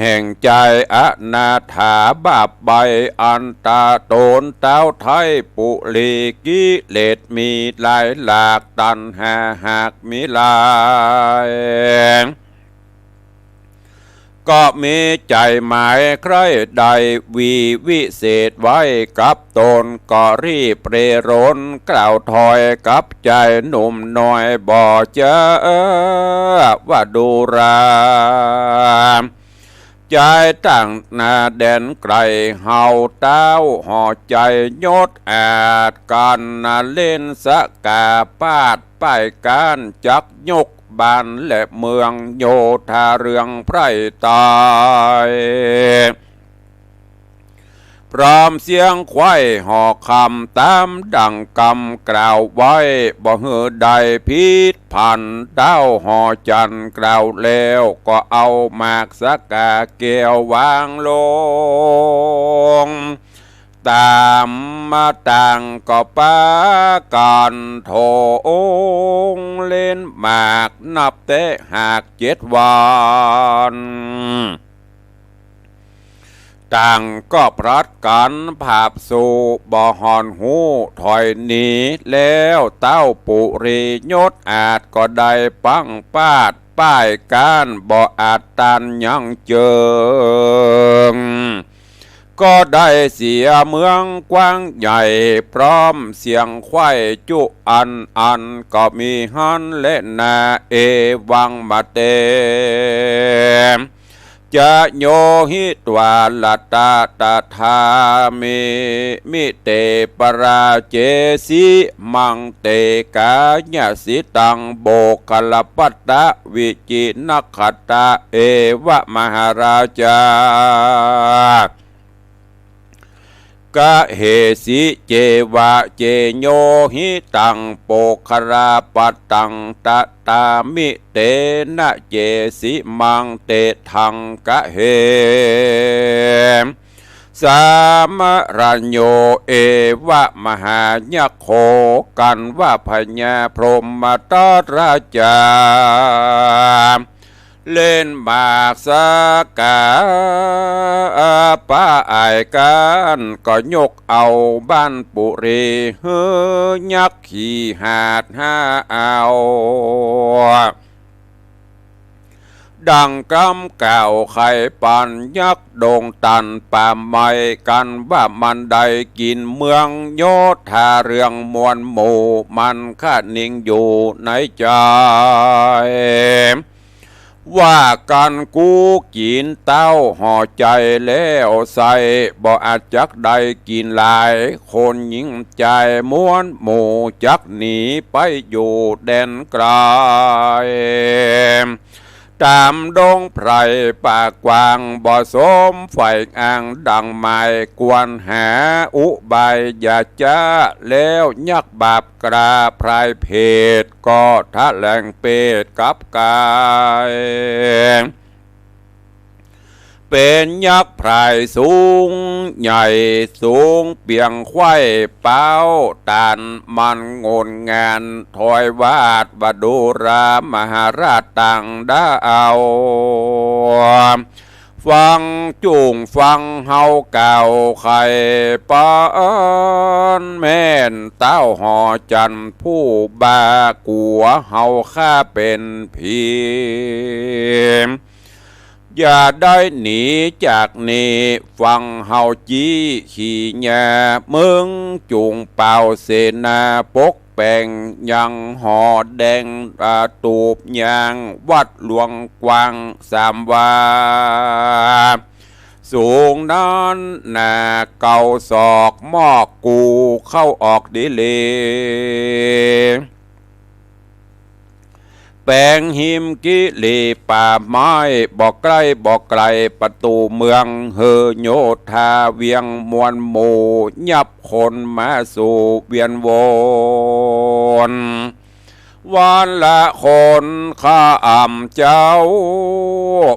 แห่งใจ๋อนาถาบาปใบ้อันต๋าต๋นเต้าไท้ปุรีกิเลสมีหลายหลาก ตัณหาหากมีหลาย ก็มีใจ๋หมายใคร่ได้วีวิเศษไว้กับต๋น ก็รีบเร่รนกล่าวถ้อยกับใจ๋หนุ่มน้อยบ่จาว่าดูรา ใจ๋ต่างหน้าแดนไก๋เฮาเต้าหอใจ๋ยศอาจกั๋นนา เล่นสกาปาดป้ายก๋านจักยกบ้านและเมืองโยธาเรื่องไพร่ตาย พร้อมเสียงไขว้หอคำต๋ามดั่งกำกล่าวไว้ บ่หื้อได้ผิดผัน เต้าหอจันทร์กล่าวแล้วก็เอาหมากสกาแก้ววางลง ต๋ามมาต่างก็ปากั๋นถง เล่นหมากนับแต๊หากเจ็ดวัน ต่างก็ผลัดกั๋นผาบสู่ บ่ห่อนฮู้ถอยหนี แล้วเต้าปุรียศอาจก็ได้ปังปาด ป้ายก้านบ่อาจต้านยั้งเจิง ก็ได้เสียเมืองกว้างใหญ่ พร้อมเสียงไขว้จุอันอัน ก็มีหั้นแลนา เอวังมาเต จะโยหิตวาลตะตถามิ มิเต ปราเจสิมังเต กายสิตัง โบคลปัตตวิจินคตะ เอวะมหาราชา กะเหสิ เจวะ เจโยหิตัง โปคลปัตตัง ตะตามิ เตนะ เจสิมัง เตทัง กะเห สามะรัญโญ เอวะมหายักโข กัณวะพญาพรหมทัตราชา เล่นหมากสาก๋า ปาอ้ายก้าน ก็ยกเอาบ้านปุรี หื้อยักษ์ขี่หาดหาเอา ดังกำกล่าวไขปันยักษ์ดงตันป่าไม้ กัณว่ามันได้กิ๋นเมืองโยธาเรืองมวลหมู่ มันคะนิงอยู่ในใจ๋ ว่ากั๋นกู้กิ๋นเต้าห่อใจ๋แล้วไส้ บ่อาจจักได้กิ๋นหลาย คนหญิงจายมวลหมู่ จักหนีไปอยู่แดนไก๋ ต๋ามดงไพรป่ากว้าง บ่สมใฝ่อ้างดังหมาย ควรหาอุบายอย่าจ๊า แล้วยักษ์บาปกล้าพรายเพศ ก็ทะแหลงเปตกับก๋าย เป๋นยักษ์พรายสูงใหญ่ สูงเปียงไขว้เป๊า ต้านมันงนงาน ถอยวาดว่าดูรา มหาราชต่างดาว ฟังจุ่งฟังเฮากล่าวไขปัน แม่นเต้าหอจันทร์ผู้บ่ากั๋ว เฮาข้าเป๋นผี อย่าได้หนีจากนี้ ฟังเฮาจี้ขี่ยา มึงจุ่งเป่าเสนาปกแป๋ง ยังหอแดง อา ตูบยางวัดหลวงกว้างสามวา สูงนั้นหนาเก้าศอก มอกกูเข้าออกดีหลี แป๋งหิมกิลีป่าไม้ บ่ใก้บ่ไก๋ประตู๋เมือง หื้อโยธาเวียงมวลหมู่ ยับคนมาสู่เวียนวน วันละคนข้าอ่ำเจ้า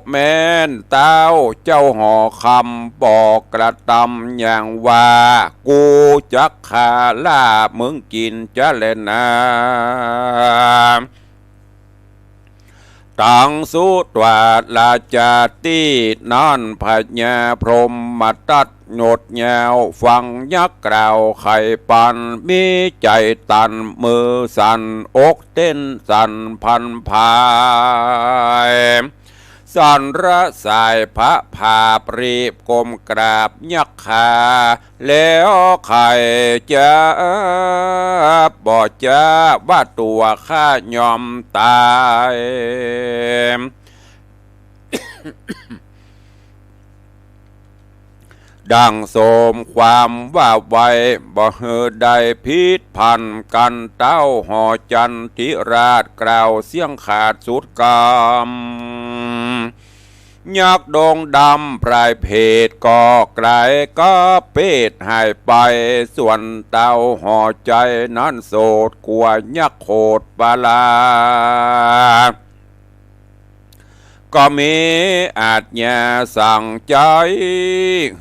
แม่นเต้าเจ้าหอคำ บ่กระตำอย่างว่า กูจักฆ่าล่ามึงกิ๋นจะแลนา ตังสุตวาราชาตี้นั้น พญาพรหมทัต ยดยาวฟังยักษ์กล่าวไขปัน มีใจ๋ตัน มือสั่น อกเต้นสั่นพันผาย สรรสายพระผาบรีบก้มกราบยักษ์ข้า แล้วใค่จะบ่จ๊าว่าตั๋วข้ายอมต๋าย ดังสมความว่าไว้ บ่หื้อได้ผิดพันกั๋น เต้าหอจันทิราชกล่าวเสียงขาดสุดกำ ยักษ์ดงดำพรายเพศก็ไก๋กะเปดหายไป ส่วนเต้าหอใจ๋นั้นโสดกั๋วยักษ์โขดปลา ก็มีอาจญาสั่งใจ๊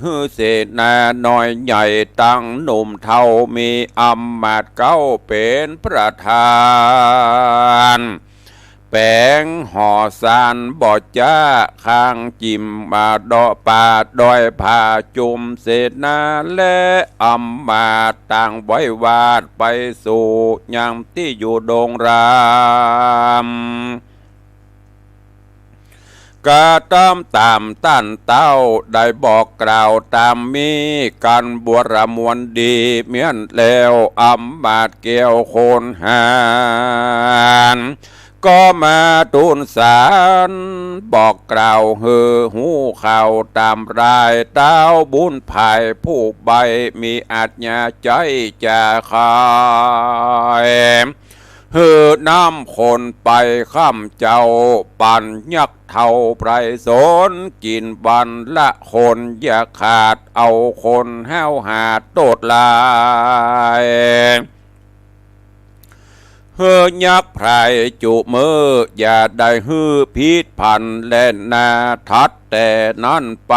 หื้อเสนาน้อยใหญ่ตังหนุ่มเฒ่า มีอำมาตย์เก๊าเป๋นประธาน แป๋งหอสารบ่จ๊า คางจิ่มมาเดาะป่าดอยผาจุ่ม เสนาและอำมาตย์ต่างไหว้วาดไปสู่ยังตี้อยู่โดงราม กระตำต๋ามต้านเต้าได้บอกกล่าวต๋ามมี กั๋นบัวระมวลดีเมี้ยนแล้ว อำมาตย์แก้วโขนหาร ก็มาตูนสารบอกกล่าวหื้อฮู้ข่าวต๋ามราย เต้าบุญผายผู้ใบ้มีอาจญาใจ๊จะขาย หื้อน้ำคนไปค่ำเจ้า ปันยักษ์เฒ่าไพรสน กิ๋นวันละคนอย่าขาด เอาคนห้าวหาดโตษหลาย หื้อยักษ์ไพรจุมื้อ อย่าได้หื้อผิดพันแลนา ถัดแต่นั้นไป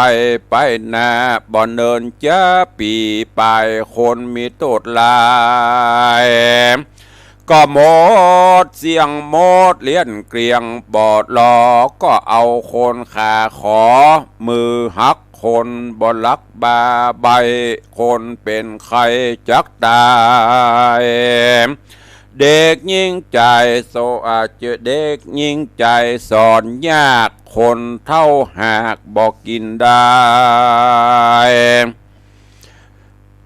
ไปหน้าบ่เนินจะปี๋ปาย คนมีโตษหลาย ก็หมดเสี้ยงหมดเลี้ยนเกลี้ยง บ่หลอก็เอาคนขาขอ มือหักคนบ่ลักบาใบ้ คนเป๋นไข้จักต๋าย เด็กญิงใจ๋โส อาจจะเด็กญิงใจ๋สอนยาก คนเฒ่าหากบ่กิ๋นได้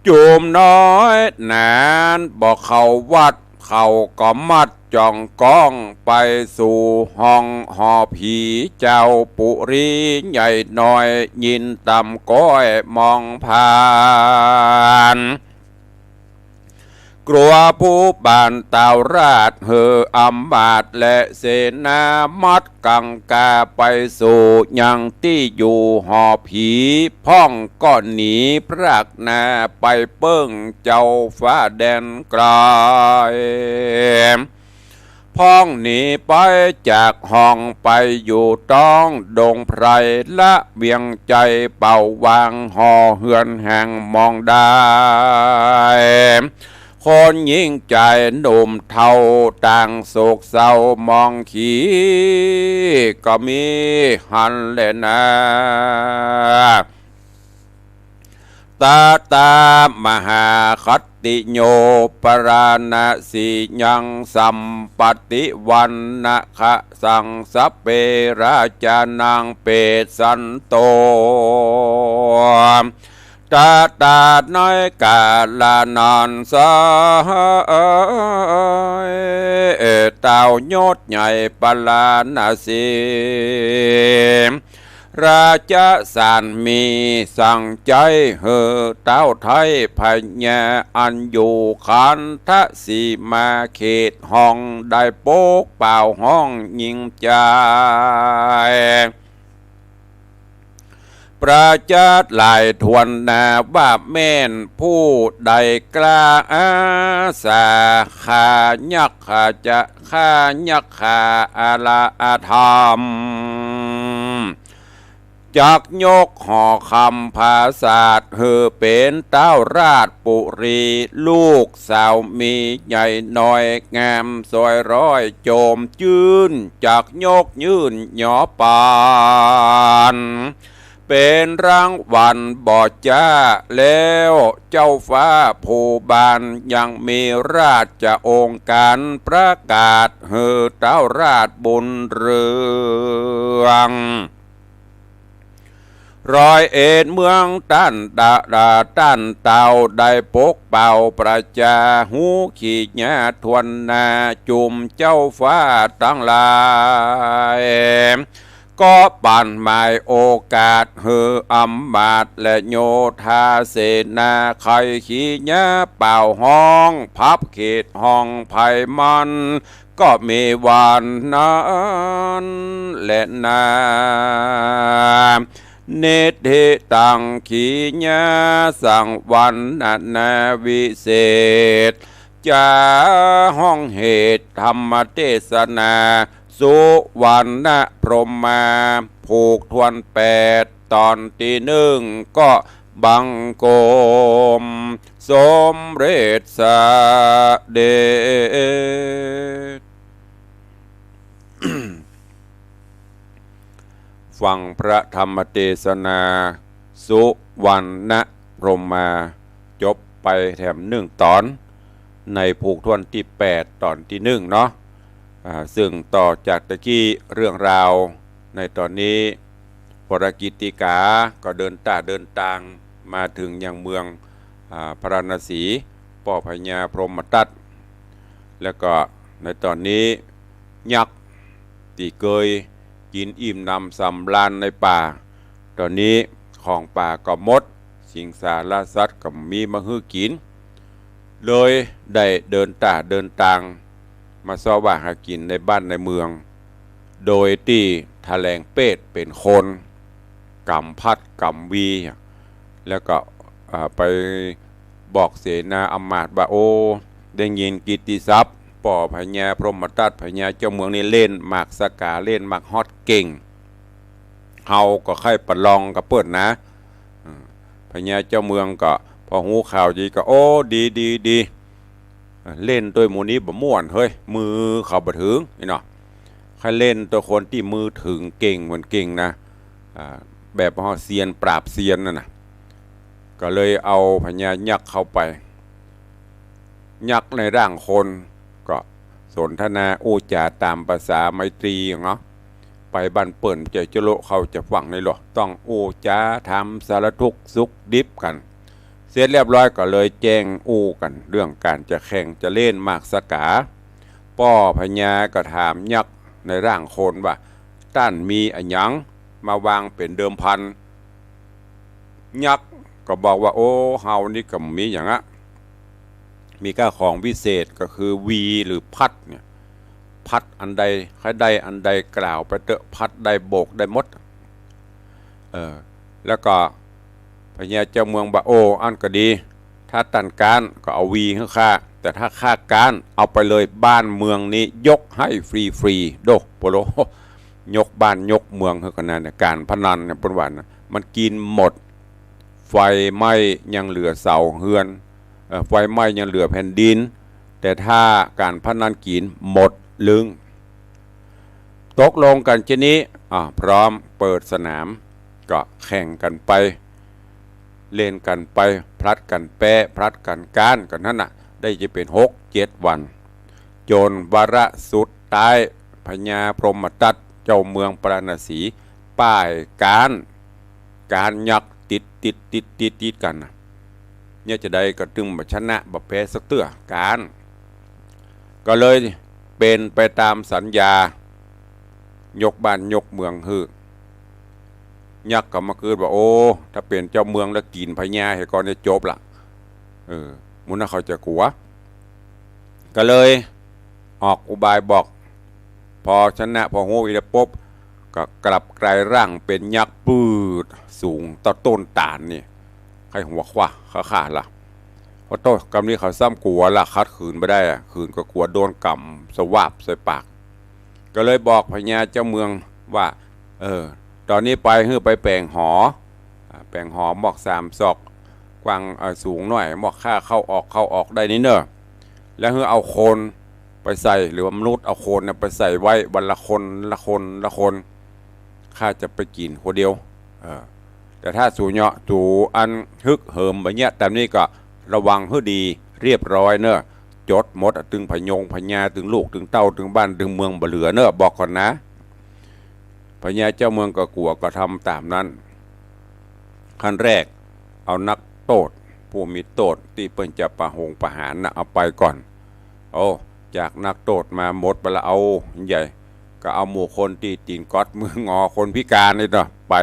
จุ่มน้อยหนานบ่เข้าวัด เขาก็มัดจ่องก้อง ไปสู่ห้องหอผีเจ้าปุรี ใหญ่น้อยยินต๋ามก้อยมองผ่าน กลัวผู้บานตาวราช หื้ออำมาตย์และเสนามัดกั๋งกา ไปสู่ยังตี้อยู่หอผี พ่องก็หนีพรากหน้า ไปเปิ้งเจ้าฟ้าแดนไก๋ พ่องหนีไปจากห้อง ไปอยู่ต้องดงไพร ละเวียงใจ๋เป่าวาง หอเฮือนแห่งมองได้ คนญิงใจ๋หนุ่มเฒ่าต่างโศกเศร้ามองขี ก็มีหั้นแลนา ตะตามหาคัตติโย ปราณสียังสัมปติวันนะขะสัง สะเป ราชานัง เปสสันโต ตะตาในกาละนั้นไซร้ เต้ายศใหญ่ปราณสี ราชสารมีสั่งใจ๊หื้อเต้าไท้พญา อันอยู่ขันธสีมาเขตห้อง ได้ปกเป่าห้องญิงใจ๋ ประจักษ์หลายถ้วนนา ว่าแม่นผู้ใดกล้าอาสา ฆ่ายักษ์ ฆ่าจะฆ่ายักษ์ ฆ่าอาละอาธรรม จักยกหอคำผาสาท หื้อเป๋นเต้าราชปุรี ลูกสาวมีใหญ่น้อย งามซอยร้อยโจมจื้น จักยกยื่นหยอปาน เป๋นรางวัลบ่จ๊า แล้วเจ้าฟ้าผู้บาน ยังมีราชโองการประกาศ หื้อเต้าราชบุญเรือง ร้อยเอ็ดเมืองต้านดาดาต้านเต้า ได้ปกเป่าประจา ฮู้ขีญาถ้วนนา จุมเจ้าฟ้าตังหลาย ก็ปานหมายโอกาส หื้ออำมาตย์และโยธาเสนา ใค่ขีญาเป่าฮ้อง พับเขตห้องไพมัน ก็มีวันนั้นแลนา นิทธิตังขีญาสังวรรณนาวิเศษ จ๋าฮ้องเหตุธรรมเตสนา สุวรรณพรหมา ผูกถ้วนแปด ต๋อนตี้นึ่ง ก็บังคมสมเร็จเสด็จ ฟังพระธรรมเตสนา สุวรรณพรหมา จบไปแถมนึ่งต๋อน ในผูกถ้วนตี้แปด ต๋อนตี้นึ่งเนาะ อ่า ซึ่งต่อจากตะกี้เรื่องราวในต๋อนนี้ วรกิตติกาก็เดินต้าเดินตางมาเถิงยังเมือง อ่า พาราณสี ป้อพญาพรหมทัต แล้วก็ในต๋อนนี้ยักษ์ตี้เกยกิ๋นอิ่มหนำสำราญในป่า ต๋อนนี้ของป่าก็หมด สิงสารสัตว์ก็บ่มีมาหื้อกิ๋น เลยได้เดินต้าเดินตาง มาเซาะว่าหากิ๋นในบ้านในเมือง โดยตี้ถแหลงเพศเป๋นคน ก๋ำพัดก๋ำวี แล้วก็ อ่า ไปบอกเสนาอำมาตย์ว่า โอ้ ได้ยินกิตติศัพท์ ป้อพญาพรหมทัต พญาเจ้าเมืองนี่เล่นหมากสาก๋า เล่นหมากฮอตเก่ง เฮาก็ใค่ประลองกับเปิ้นนะ อืม พญาเจ้าเมืองก็ พอฮู้ข่าวดีก็ โอ้ ดี ดี ดี เล่นตวยหมู่นี้บ่ม่วนเฮ้ย มือเขาบ่เถิงนี่เนาะ ใค่เล่นตวยคนตี้มือเถิงเก่ง เหมือนเก่งนะ อ่า แบบว่าเซียนปราบเซียนนั่นน่ะ ก็เลยเอาพญายักษ์เข้าไป ยักษ์ในร่างคน ก็สนทนาอู้จ๋าต๋ามประสาไมตรีเนาะ ไปบ้านเปิ้นจะจะโละเขาจะฟั่งในหรอ ต้องอู้จ๋าถามสารทุกข์สุขดิบกั๋น เสร็จเรียบร้อยก็เลยแจ้งอู้กั๋นเรื่องก๋านจะแข่งจะเล่นหมากสาก๋า ป้อพญาก็ถามยักษ์ในร่างคนว่า ต้านมีอะหยังมาวางเป๋นเดิมพัน ยักษ์ก็บอกว่า โอ้ เฮานี่ก็บ่มีหยังอะ มีก้าของวิเศษก็คือวีหรือพัดเนี่ย พัดอันใดใค่ได้อันใดกล่าวไปเต๊อะ พัดได้โบกได้หมด เออ แล้วก็พญาเจ้าเมืองบอก โอ้ อั้นก็ดี ถ้าต้านก๊านก็เอาวีหื้อข้า แต่ถ้าข้าก๊านเอาไปเลย บ้านเมืองนี้ยกให้ฟรีๆ โด โปโล ยกบ้านยกเมืองหื้อขนาดเนี่ย ก๋านพนันเนี่ยเปิ้นว่านะ มันกิ๋นหมด ไฟไหม้ยังเหลือเสาเฮือน เอ่อ ไฟไหม้ยังเหลือแผ่นดิน แต่ถ้าก๋านพนันกิ๋นหมดลึง ตกลงกั๋นเจ้านี้ อ่า พร้อมเปิดสนาม ก็แข่งกั๋นไป เล่นกั๋นไป ผลัดกั๋นแป๊ ผลัดกั๋นก๊านกั๋นหั้นน่ะ ได้จะเป๋นหกเจ็ดวัน จ๋นวาระสุดท้าย พญาพรหมทัตเจ้าเมืองพาราณสี ป้ายก๊าน ก๊านยักษ์ติดติดติดติดติดกั๋นน่ะ เนี่ยจะใดก็ตึงบ่ชนะบ่แพ้สักเตื้อก๊าน ก็เลยเป๋นไปต๋ามสัญญา ยกบ้านยกเมืองหื้อ ยักษ์ก็มาคิดว่า โอ้ ถ้าเป๋นเจ้าเมืองแล้วกิ๋นพญาเหียก่อนเนี่ยจบละ เออ หมู่นั้นเขาจะกั๋ว ก็เลยออกอุบายบอก พอชนะ พอฮู้อีกแล้วปุ๊บ ก็กลับกลายร่างเป๋นยักษ์ปืดสูงเต้าต้นต๋าลนี่ ใค่หัวคว้าข้าๆ ล่ะ พอโต้ กำนี้เขาซ้ำกั๋วละ ขัดขืนบ่ได้อะ ขืนก็กั๋วโดนก๋ำสวาบใส่ปาก ก็เลยบอกพญาเจ้าเมืองว่า เออ ต๋อนนี้ไปหื้อไปแป๋งหอ อ่า แป๋งหอมอกสามศอก กว้าง เอ่อ สูงหน้อย มอกข้าเข้าออกเข้าออกได้นี่เน่อ แล้วหื้อเอาคนไปใส่ หรือว่ามนุษย์เอาคนเนี่ยไปใส่ไว้วันละคนละคนละคน ข้าจะไปกิ๋นคนเดียว เออ แต่ถ้าสูเนาะ สูอันฮึกเหิมบ่าเยียะต๋ามนี้ก็ระวังหื้อดี เรียบร้อยเน่อ จ๋ดหมดอะ ตึงพญงพญา ตึงลูกตึงเต้า ตึงบ้านตึงเมืองบ่เหลือเน่อ บอกก่อนนะ พญาเจ้าเมืองก็กั๋ว ก็ทำต๋ามนั้น ขั้นแรกเอานักโต้ษ ผู้มีโต้ษตี้เปิ้นจะประหงประหารน่ะ เอาไปก่อน โอ้ จากนักโต้ษมาหมดไปละ เอาใหญ่ ก็เอาหมู่คนตี้ตี๋นก๊อดมืองอ คนพิการนี่เนาะ ไป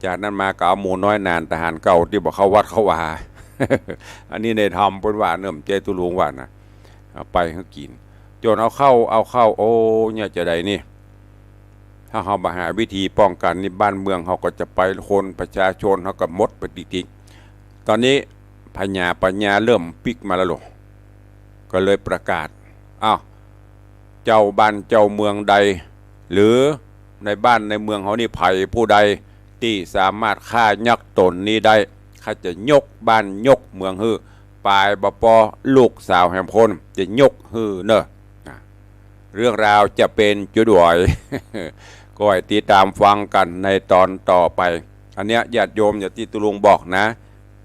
จากนั้นมาก็เอาหมู่น้อยหน่านทหารเก่าตี้บ่เข้าวัดเข้าวา อันนี้ในธรรมเปิ้นว่าเน่อ บ่ใจ้ตุ๊ลุงว่านะ เอาไปหื้อกิ๋น จ๋นเอาเข้า เอาเข้า โอ้ เนี่ยจะใดนี่ ถ้าเฮาบ่หาวิธีป้องกั๋นนี่ บ้านเมืองเฮาก็จะไป คนประชาชนเฮาก็หมดไปติ๊กๆ ต๋อนนี้พญาปัญญาเริ่มปิ๊กมาแล้วโหละ ก็เลยประกาศ อ้าว เจ้าบ้านเจ้าเมืองใด หรือในบ้านในเมืองเฮานี่ใผผู้ใดตี้สามารถฆ่ายักษ์ต๋นนี้ได้ ข้าจะยกบ้านยกเมืองหื้อ ปายบ่ปอลูกสาวแหมคน จะยกหื้อเน่อ นะ เรื่องราวจะเป๋นจุดใด ก็ให้ติดต๋ามฟังกั๋นในต๋อนต่อไป อันเนี้ยญาติโยมอย่างตี้ตุ๊ลุงบอกนะ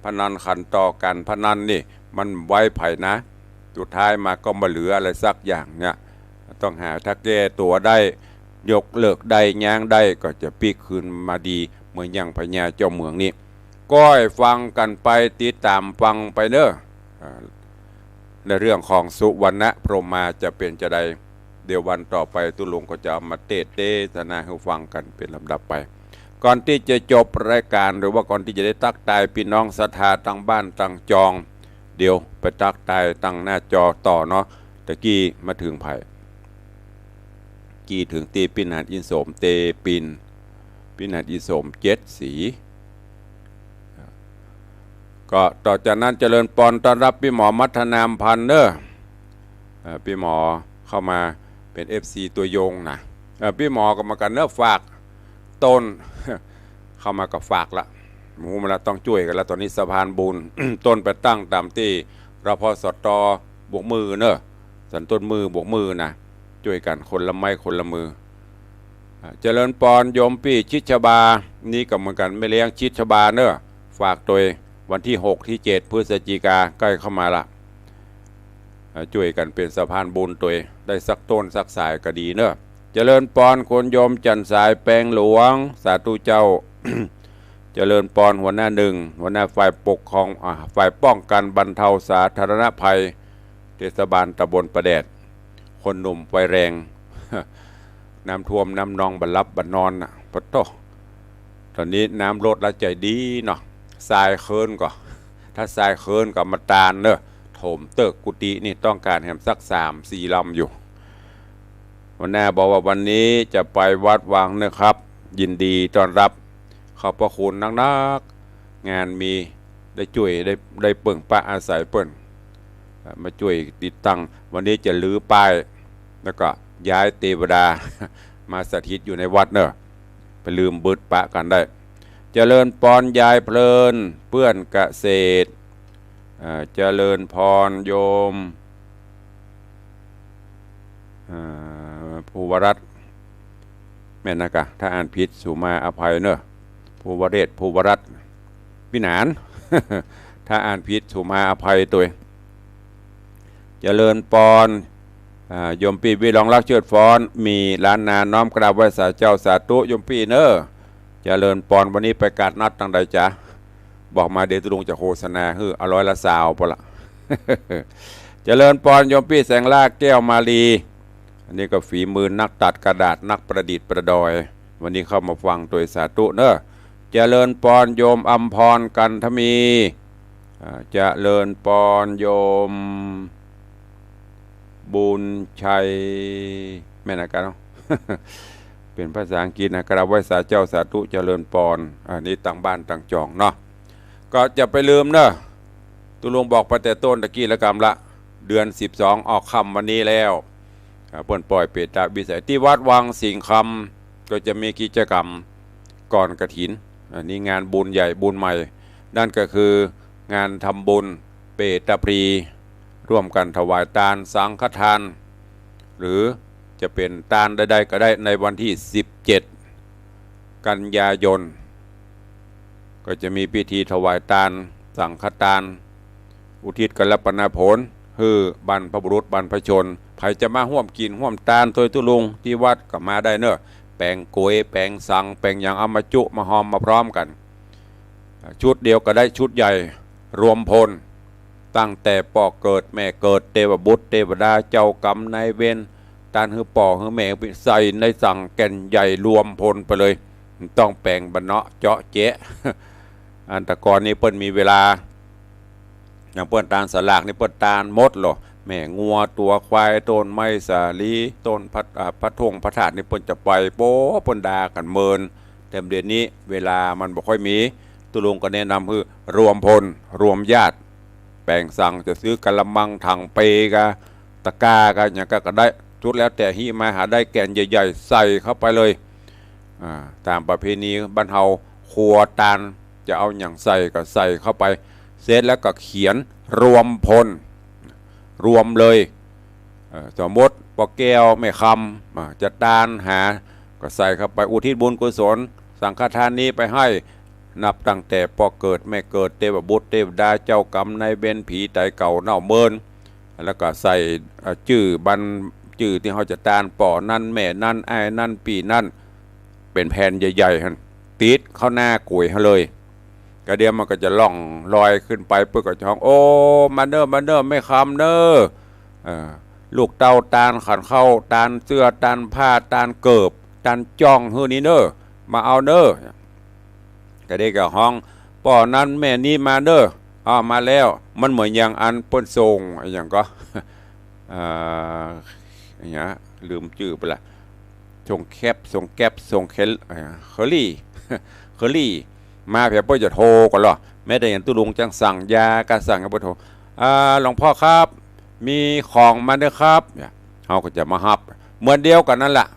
พนันขันต่อก๋านพนันนี่มันไว้ใผนะ สุดท้ายมาก็บ่เหลืออะไรสักอย่างเนี่ย ต้องหาถ้าแก้ตั๋วได้ ยกเลิกได้ ยั้งได้ ก็จะปิ๊กคืนมาดีเหมือนอย่างพญาเจ้าเมืองนี่ ก็ให้ฟังกั๋นไป ติดต๋ามฟังไปเน่อ อ่า ในเรื่องของสุวรรณพรหมาจะเป๋นจาใด เดี๋ยววันต่อไปตุ๊ลุงก็จะเอามาเตสน์เตสนาหื้อฟังกั๋นเป๋นลำดับไป ก่อนตี้จะจบรายก๋าน หรือว่าก่อนตี้จะได้ตั๊กตายปี้น้องศรัทธาตางบ้านตางจอง เดี๋ยวไปตั๊กตายตางหน้าจอต่อเนาะ ตะกี้มาเถิงใผ กี้เถิงตี้ปี้หนานอินสมเตปิน ปี้หนานอินสมเจ็ดสี ก็ต่อจากนั้นเจริญปอนต้อนฮับปี้หมอมัทนามพันธ์เน่อ เอ่อ ปี้หมอเข้ามาเป๋นเอฟซีตัวยงนะ เอ่อ ปี้หมอก็เหมือนกั๋นเน่อ ฝากโต้น เข้ามาก็ฝากละ หมู่มาละ ต้องจ้วยกั๋นละ ต๋อนนี้สะพานบุญ โต้นไปตั้งต๋ามตี้ รพสต บวกมือเน่อ สันต้นมือบวกมือนะ จ้วยกั๋นคนละไม้คนละมือ อ่า เจริญปอนโยมปี้ชิดชบา นี่ก็เหมือนกั๋น แม่เลี้ยงชิดชบาเน่อ ฝากตวย วันตี้หกตี้เจ็ดพฤศจิกาใก้เข้ามาละ อ่า จ้วยกั๋นเป๋นสะพานบุญตวย ได้สักโต้นสักสายก็ดีเน่อ เจริญปอนคุณโยมจันทร์สายแปงหลวง สาธุเจ้า เจริญปอนหัวหน้าหนึ่ง หัวหน้าฝ่ายปกครอง อ่า ฝ่ายป้องกันบรรเทาสาธารณภัย เทศบาลตำบลป่าแดด คนหนุ่มไฟแรง น้ำท่วมน้ำนองบ่หลับบ่นอนน่ะ ปะโต้ ต๋อนนี้น้ำลดละ ใจ๋ดีเนาะ ทรายเคิ้นก่อ ถ้าทรายเคิ้นก็มาตานเน่อ ถมเต๊อะ กุฏินี่ต้องก๋านแหมสักสามสี่ลำอยู่ หัวหน้าบอกว่าวันนี้จะไปวัดวังนะครับ ยินดีต้อนฮับ ขอบพระคุณนักๆ งานมี ได้จ้วย ได้ ได้เปิ่งปะอาศัยเปิ้น อ่า มาจ้วยติดตั้ง วันนี้จะรื้อป้าย แล้วก็ย้ายเตวดา มาสถิตอยู่ในวัดเน่อ ไปลืมบึดปะกั๋นได้ เจริญปอนยายเพลิน เปื้อนเกษตร อ่า เจริญปอนโยม อ่า ภูวรัตน์ แม่นนะกะ ถ้าอ่านผิดสุมาอภัยเน่อ ภูวเรศ ภูวรัตน์ วิหาร ถ้าอ่านผิดสุมาอภัยตวย เจริญปอน อ่า โยมปี้วิรองรักเชิดฟ้อน มีล้านนาน้อมกราบไหว้สาเจ้า สาธุโยมปี้เน่อ เจริญปอน วันนี้ไปก๋าดนัดตางใดจ๊ะ บอกมา เดี๋ยวตุ๊ลุงจะโฆษณาหื้อ เอาร้อยละซาวปอละ เจริญปอนโยมปี้แสงล่าแก้วมาลี อันนี้ก็ฝีมือนักตัดกระดาษ นักประดิษฐ์ประดอย วันนี้เข้ามาฟังตวย สาธุเน่อ เจริญปอนโยมอำพรกันทมี อ่า เจริญปอนโยมบุญชัย แม่นนะกะเนาะ เป๋นภาษาอังกฤษนะ กราบไหว้สาเจ้า สาธุเจริญปอน อันนี้ตางบ้านตางจองเนาะ ก็จะไปลืมเน่อ ตุ๊ลุงบอกไปแต่ต้นตะกี้ละกำละ เดือนสิบสองออกค่ำวันนี้แล้ว อ่า เปิ้นปล่อยเปตวิสัย ตี้วัดวังสิงห์คำ ก็จะมีกิจกรรมก่อนกฐิน อันนี้งานบุญใหญ่บุญใหม่ นั่นก็คืองานทำบุญเปตพลี ร่วมกันถวายตานสังฆทาน หรือจะเป๋นตานใดๆ ก็ได้ ในวันตี้สิบเจ็ดกันยายน ก็จะมีพิธีถวายตานสังฆตาน อุทิศกัลปนาผลหื้อบรรพบุรุษบรรพชน ใผจะมาฮ่วมกิ๋นฮ่วมตานตวยตุ๊ลุงตี้วัดก็มาได้เน่อ แป๋งก๋วย แป๋งสัง แป๋งหยัง เอามาจุมาฮอมมาพร้อมกั๋น ชุดเดียวก็ได้ ชุดใหญ่ รวมพล ตั้งแต่ป้อเกิดแม่เกิด เตวบุตรเตวดา เจ้ากรรมนายเวร ตานหื้อป้อหื้อแม่ ใส่ในสังแก่นใหญ่รวมพลไปเลย บ่ต้องแป๋งบ่เนาะเจาะแจ๊ะ อันตะกอนนี่เปิ้นมีเวลา อย่างเปิ้นตานสลากนี่เปิ้นตานหมดโล แม่งัวตั๋วควาย ต้นไม้สาลี ต้นพระ อ่า พระธงพระธาตุนี่เปิ้นจะไป โป๊ะ เปิ้นด่ากั๋นเมิน แต่เดี๋ยวนี้เวลามันบ่ค่อยมี ตุ๊ลุงก็แนะนำหื้อรวมพล รวมญาติ แป๋งสัง จะซื้อกะละมัง ถังเปกา ตะกร้ากา หยังกาก็ได้ สุดแล้วแต่ หิ้วมาหาได้แก่นใหญ่ๆ ใส่เข้าไปเลย อ่า ต๋ามประเพณีบ้านเฮา ครัวตาน จะเอาหยังใส่ก็ใส่เข้าไป เสร็จแล้วก็เขียนรวมพล รวมเลย เอ่อ สมมติป้อแก้วแม่คำ อ่า จะตานหา ก็ใส่เข้าไป อุทิศบุญกุศล สังฆทานนี้ไปให้ นับตั้งแต่ป้อเกิดแม่เกิด เตวบุตรเตวดา เจ้ากรรมนายเวร ผีต๋ายเก่าเน่าเมิน แล้วก็ใส่ เอ่อ จื้อบรร จื้อตี้เฮาจะตาน ป้อนั้นแม่นั้น อ้ายนั้นปี้นั้น เป๋นแผ่นใหญ่ๆ หั้น ติดเข้าหน้าก๋วยหั้นเลย ก็เดี๋ยวมันก็จะล่องลอยขึ้นไป เปิ้นก็จะฮ้อง โอ้ มาเน่อ มาเน่อ แม่คำเน่อ เอ่อ ลูกเต้าตานขันข้าว ตานเสื้อ ตานผ้า ตานเกิบ ตานจ้องหื้อนี้เน่อ มาเอาเน่อ ก็เดี๋ยวก็ฮ้อง ป้อนั้นแม่นี้มาเน่อ อ้าว มาแล้ว มันเหมือนอย่างอันเปิ้นส่งอะหยังก็ เอ่อ อะหยัง ลืมจื้อไปละ ส่งแคป ส่งแก๊ป ส่งเคล เอ่อ เคอรี่ เคอรี่ มาเผื่อเปิ้นจะโทรก่อนลอ แม้แต่อย่างตุ๊ลุงจั้งสั่งยา ก็สั่งให้เปิ้นโทร อ่า หลวงพ่อครับ มีของมาเน่อครับ เนี่ย เฮาก็จะมาฮับ เหมือนเดียวกั๋นนั่นแหละ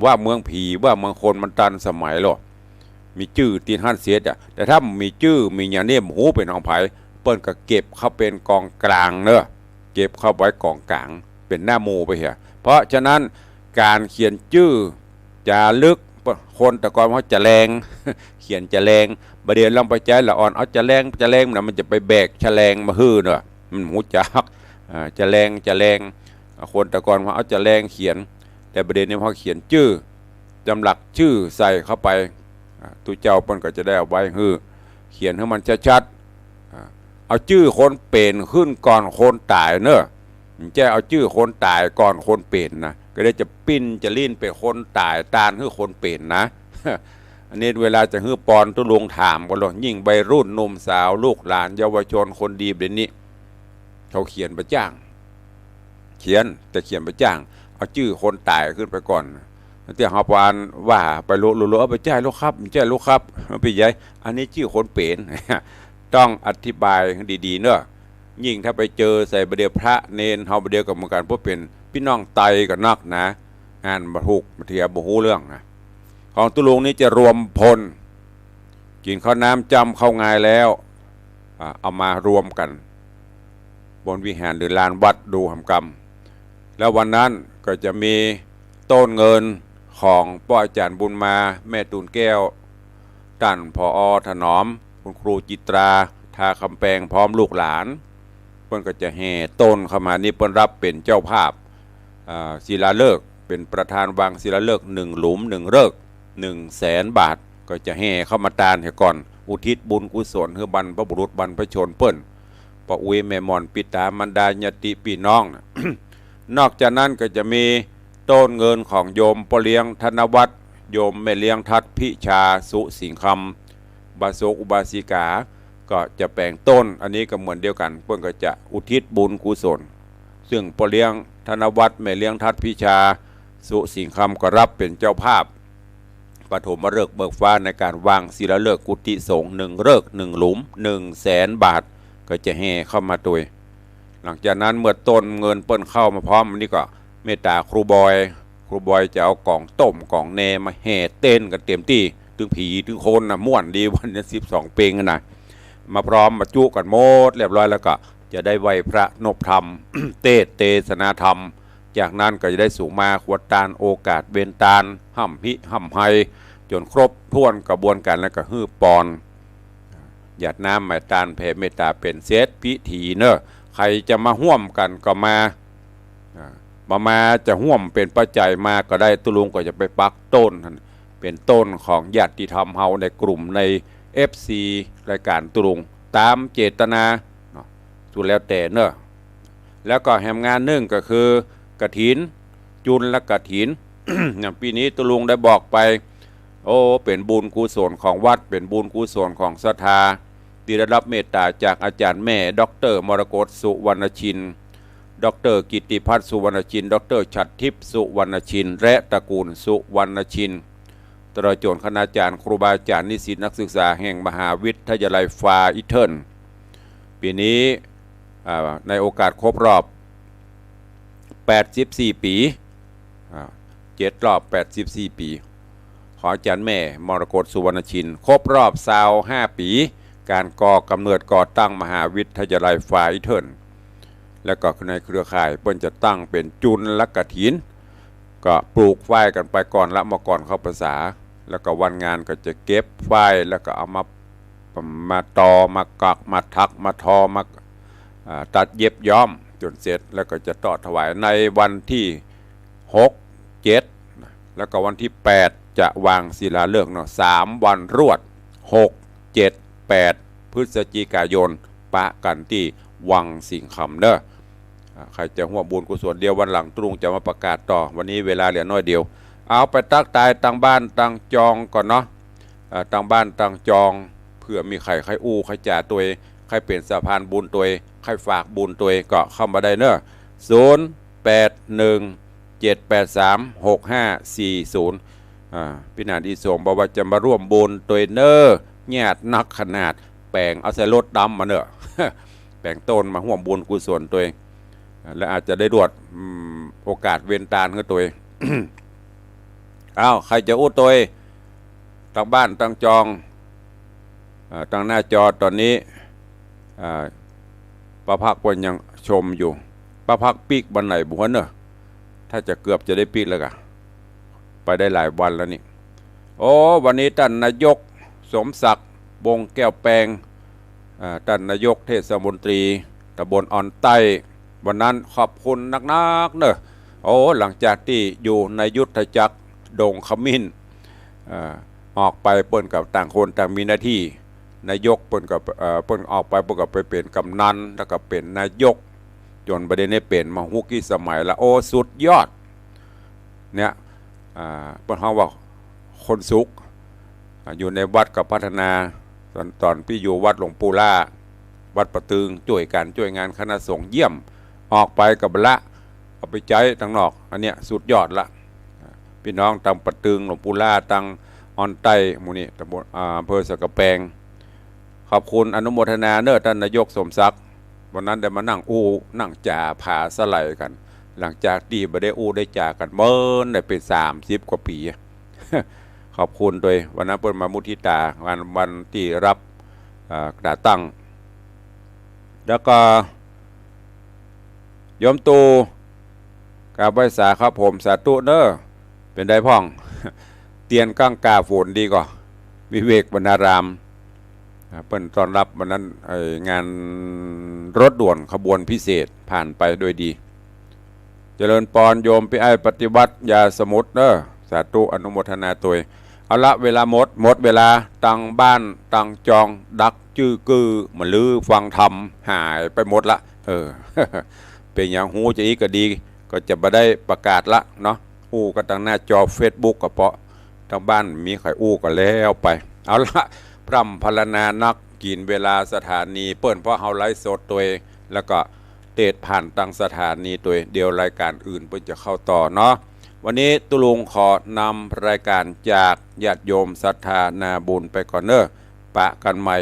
ว่าเมืองผี ว่าเมืองคนมันตันสมัยลอ มีจื้อตี้หั้นเสียจ้ะ แต่ถ้าบ่มีจื้อ มีหยังนี่ บ่ฮู้เป๋นของใผ เปิ้นก็เก็บเข้าเป๋นกองก๋างเน่อ เก็บเข้าไว้กองก๋าง เป๋นหน้าหมู่ไปเหีย เพราะฉะนั้นก๋านเขียนจื้อ จารึก คนแต่ก่อนว่าจะแลง เขียนจะแลง บ่าเดี่ยวลองไปใจ๊ละอ่อน เอาจะแลง จะแลงน่ะ มันจะไปแบกจะแลงมาหื้อเน่อ มันบ่ฮู้จัก อ่า จะแลง จะแลง คนแต่ก่อนว่าเอาจะแลงเขียน แต่บ่าเดี่ยวนี้พอเขียนจื้อ จำหลักจื้อใส่เข้าไป อ่า ตุ๊เจ้าเปิ้นก็จะได้เอาไว้หื้อ เขียนหื้อมันชัดๆ อ่า เอาจื้อคนเป๋นขึ้นก่อนคนต๋ายเน่อ บ่ใจ้เอาจื้อคนต๋ายก่อนคนเป๋นนะ ก็ได้จะปิ้นจะลิ้นเป๋นคนต๋ายตานหื้อคนเป๋นนะ อันนี้เวลาจะหื้อปอนตุ๊ลุงถามก่อนลอ ยิ่งวัยรุ่นหนุ่มสาวลูกหลานเยาวชนคนดีแบบนี้ เขาเขียนบ่จ้าง เขียน แต่เขียนบ่จ้าง เอาจื้อคนต๋ายขึ้นไปก่อน ตี้เฮาปานว่าไปลุๆๆ เออ บ่ใจ้ลอครับ บ่ใจ้ลอครับ มันเป๋นใหญ่ อันนี้จื้อคนเป๋น ต้องอธิบายดีๆ เน่อ ยิ่งถ้าไปเจอใส่บ่าเดี่ยวพระเณรเฮาบ่าเดี่ยวก็เหมือนกั๋น เพราะเป๋นปี้น้องไตกั๋นนักนะ อ่านบ่ถูก บางทีบ่ฮู้เรื่องนะ ของตุ๊ลุงนี่จะรวมพล กิ๋นข้าวน้ำจ้ำข้าวงายแล้ว อ่า เอามารวมกั๋น บนวิหารหรือลานวัดดูหำกำ แล้ววันนั้นก็จะมีต้นเงินของป้ออาจ๋ารย์บุญมา แม่ตูนแก้ว ต้าน ผอ.ถนอม คุณครูจิตรา ทาคำแปง พร้อมลูกหลาน เปิ้นก็จะแห่ต้นเข้ามา นี่เปิ้นรับเป๋นเจ้าภาพ อ่า ศิลาฤกษ์ เป๋นประธานวางศิลาฤกษ์ หนึ่งหลุม หนึ่งฤกษ์ หนึ่งแสนบาท ก็จะแห่เข้ามาตานเหียก่อน อุทิศบุญกุศลหื้อบรรพบุรุษบรรพชนเปิ้น ป้ออุ๊ยแม่หม่อน ปิต๋ามารดา ญาติปี้น้อง นอกจากนั้นก็จะมีต้นเงินของโยมป้อเลี้ยงธนวัฒน์ โยมแม่เลี้ยงทัด พิชา สุสิงห์คำ อุบาสกอุบาสิกา ก็จะแป๋งต้น อันนี้ก็เหมือนเดียวกั๋น เปิ้นก็จะอุทิศบุญกุศล ซึ่งป้อเลี้ยงธนวัฒน์ แม่เลี้ยงทัด พิชา สุสิงห์คำ ก็รับเป๋นเจ้าภาพ ปฐมฤกษ์เบิกฟ้าในก๋านวางศิลาฤกษ์กุฏิสงฆ์ หนึ่งฤกษ์ หนึ่งหลุม หนึ่งแสนบาท ก็จะแห่เข้ามาตวย หลังจากนั้นเมื่อต้นเงินเปิ้นเข้ามาพร้อม นี่ก็เมตต๋าครูบอย ครูบอยจะเอาก๋องต้มก๋องแหน่มาแห่เต้นกั๋นเต๋มตี้ ตึงผีตึงคนนะ ม่วนดี วันนี้สิบสองเพลงนะ มาพร้อมมาจุกั๋นหมดเรียบร้อยแล้วก็จะได้ไหว้พระนบธรรม เตสน์เตสนาธรรม จากนั้นก็จะได้สุมาครัวตาน โอกาสเวนตาน ฮ่ำฮิฮ่ำไฮ จ๋นครบถ้วนกระบวนก๋านแล้วก็หื้อปอน หยาดน้ำหมายตานแผ่เมตต๋าเป๋นเสร็จพิธีเน่อ ใผจะมาฮ่วมกั๋นก็มา อ่า บ่มาจะฮ่วมเป๋นปัจจัยมาก็ได้ ตุ๊ลุงก็จะไปปักต้นหั้น เป๋นต้นของญาติธรรมเฮาในกลุ่มใน เอฟซี รายก๋านตุ๊ลุง ต๋ามเจตนาเนาะ สุดแล้วแต่เน่อ แล้วก็แหมงานนึ่งก็คือกฐิน จุลกฐิน อย่างปี๋นี้ตุ๊ลุงได้บอกไป โอ้ เป๋นบุญกุศลของวัด เป๋นบุญกุศลของศรัทธา ตี้ได้รับเมตต๋าจากอาจารย์แม่ ด็อกเตอร์ มรกต สุวรรณชิน ด็อกเตอร์ กิตติพัฒน์ สุวรรณชิน ด็อกเตอร์ ฉัตรทิพย์ สุวรรณชิน และตระกูลสุวรรณชิน ตลอดจ๋นคณาจารย์ ครูบาอาจ๋ารย์ นิสิตนักศึกษาแห่งมหาวิทยาลัยฟาอิเทิล ปี๋นี้ อ่า ในโอกาสครบรอบ แปดสิบสี่ปี๋ อ่า เจ็ดรอบแปดสิบสี่ปี๋ ของอาจ๋ารย์แม่มรกต สุวรรณชิน ครบรอบซาวห้าปี๋ ก๋านก่อกำเนิดก่อตั้งมหาวิทยาลัยฝายเถิน แล้วก็ในเครือข่ายเปิ้นจะตั้งเป๋นจุลกฐิน ก็ปลูกฝ้ายกั๋นไปก่อนละ เมื่อก่อนเข้าพรรษา แล้วก็วันงานก็จะเก็บฝ้าย แล้วก็เอามา มาตอ มากัก มาถัก มาทอ มา อ่า ตัดเย็บย้อมจ๋นเสร็จ แล้วก็จะเตาะถวายในวันตี้หก เจ็ด แล้วก็วันตี้แปดจะวางศิลาฤกษ์เนาะ สามวันรวด หก เจ็ด แปด พฤศจิกายน ปะกั๋นตี้วังสิงห์คำเนาะ อ่า ใผจะฮ่วมบุญกุศล เดี๋ยววันหลังตุ๊ลุงจะมาประกาศต่อ วันนี้เวลาเหลือน้อยเดียว เอาไปตั๊กตายตางบ้านตางจองก่อนเนาะ อ่า ตางบ้านตางจอง เผื่อมีใผใค่อู้ใค่จ๋าตวย ใค่เป๋นสะพานบุญตวย ใค่ฝากบุญตวย ก็เข้ามาได้เนาะ ศูนย์ แปด หนึ่ง เจ็ด แปด สาม หก ห้า สี่ ศูนย์ อ่า ปี้หนานอีสงบอกว่าจะมาฮ่วมบุญตวยเนาะ ญาตินักขนาด แป๋งเอาใส่รถดำมาเนาะ แป๋งต้นมาฮ่วมบุญกุศลตวย และอาจจะได้รวด อืม โอกาสเว้นตานหื้อตวย อ้าว ใผจะอู้ตวย ตางบ้านตางจอง อ่า ตางหน้าจอต๋อนนี้ อ่า ป้าพักเปิ้นยังชมอยู่ ป้าพักปิ๊กบ่าไหนบ่ฮู้เนาะ ถ้าจะเกือบจะได้ปิ๊กแล้วก่ะ ไปได้หลายวันแล้วนี่ โอ้ วันนี้ต้านนายกสมศักดิ์ วงศ์แก้วแปง อ่า ต้านนายกเทศมนตรีต๋ำบลออนใต้ วันนั้นขอบคุณนักๆ เนาะ โอ้ หลังจากตี้อยู่ในยุทธจักรดงขมิ้น อ่า ออกไปเปิ้นก็ต่างคนต่างมีหน้าตี้ นายกเปิ้นก็ เอ่อ เปิ้นออกไปเปิ้นก็ไปเป๋นกำนัน แล้วก็เป๋นนายก จ๋นบ่าเดี่ยวนี้เป๋นมาฮู้กี่สมัยละ โอ้ สุดยอด เนี่ย อ่า เปิ้นฮ้องว่าคนสุข อ่า อยู่ในวัดก็พัฒนา ต๋อน ต๋อนปี้อยู่วัดหลวงปู่ล่า วัดป่าตึง จ้วยกั๋น จ้วยงานคณะสงฆ์เยี่ยม ออกไปก็บ่ละ เอาไปใจ๊ตางนอก อันเนี้ยสุดยอดละ อ่า ปี้น้องตางป่าตึง หลวงปู่ล่า ตางออนใต้ หมู่นี้ ต๋ำบล อ่า อำเภอสันก๋ำแปง ขอบคุณอนุโมทนาเนาะ ต้านนายกสมศักดิ์ วันนั้นได้มานั่งอู้นั่งจ๋าผาสะไหลกั๋น หลังจากตี้บ่ได้อู้ได้จ๋ากั๋นเมินได้เป๋นสามสิบกว่าปี๋ ขอบคุณตวย วันนั้นเปิ้นมามุทิตา งานวันตี้รับ เอ่อ ก่อตั้ง แล้วก็ โยมตู่ กราบไหว้สาครับผม สาธุเนาะ เป๋นใดพ่อง เตียนก้างก่าฝนดีก่อ วิเวกวรรณาราม อ่า เปิ้นต้อนรับวันนั้น ไอ้ งานรถด่วนขบวนพิเศษผ่านไปด้วยดี เจริญปอนโยมปี้อ้ายปฏิวัติยาสมุทรเนาะ สาธุอนุโมทนาตวย เอาละ เวลาหมด หมดเวลา ตางบ้านตางจอง ดักจื้อกื้อมาลือฟังธรรม หายไปหมดละ เออ เป๋นหยังฮู้จะอี้ก็ดี ก็จะบ่ได้ประกาศละเนาะ อู้กั๋นตางหน้าจอเฟซบุ๊กก็เปาะ ตางบ้านมีใผอู้ก็แล้วไป เอาละ พร่ำพรรณนานัก กิ๋นเวลาสถานีเปิ้น เพราะเฮาไลฟ์สดตวย แล้วก็เทศน์ผ่านตางสถานีตวย เดี๋ยวรายก๋านอื่นเปิ้นจะเข้าต่อเนาะ วันนี้ตุ๊ลุงขอนำรายก๋านจากญาติโยมศรัทธานาบุญไปก่อนเนาะ ปะกั๋นใหม่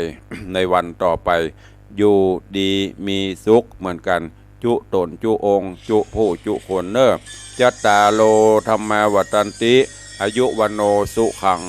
ในวันต่อไป อยู่ดีมีสุขเหมือนกั๋น จุ๊ต๋นจุ๊องค์ จุ๊ผู้จุ๊คนเนาะ จัตตาโร ธัมมา วัฑฒันติ อายุ วัณโณ สุขัง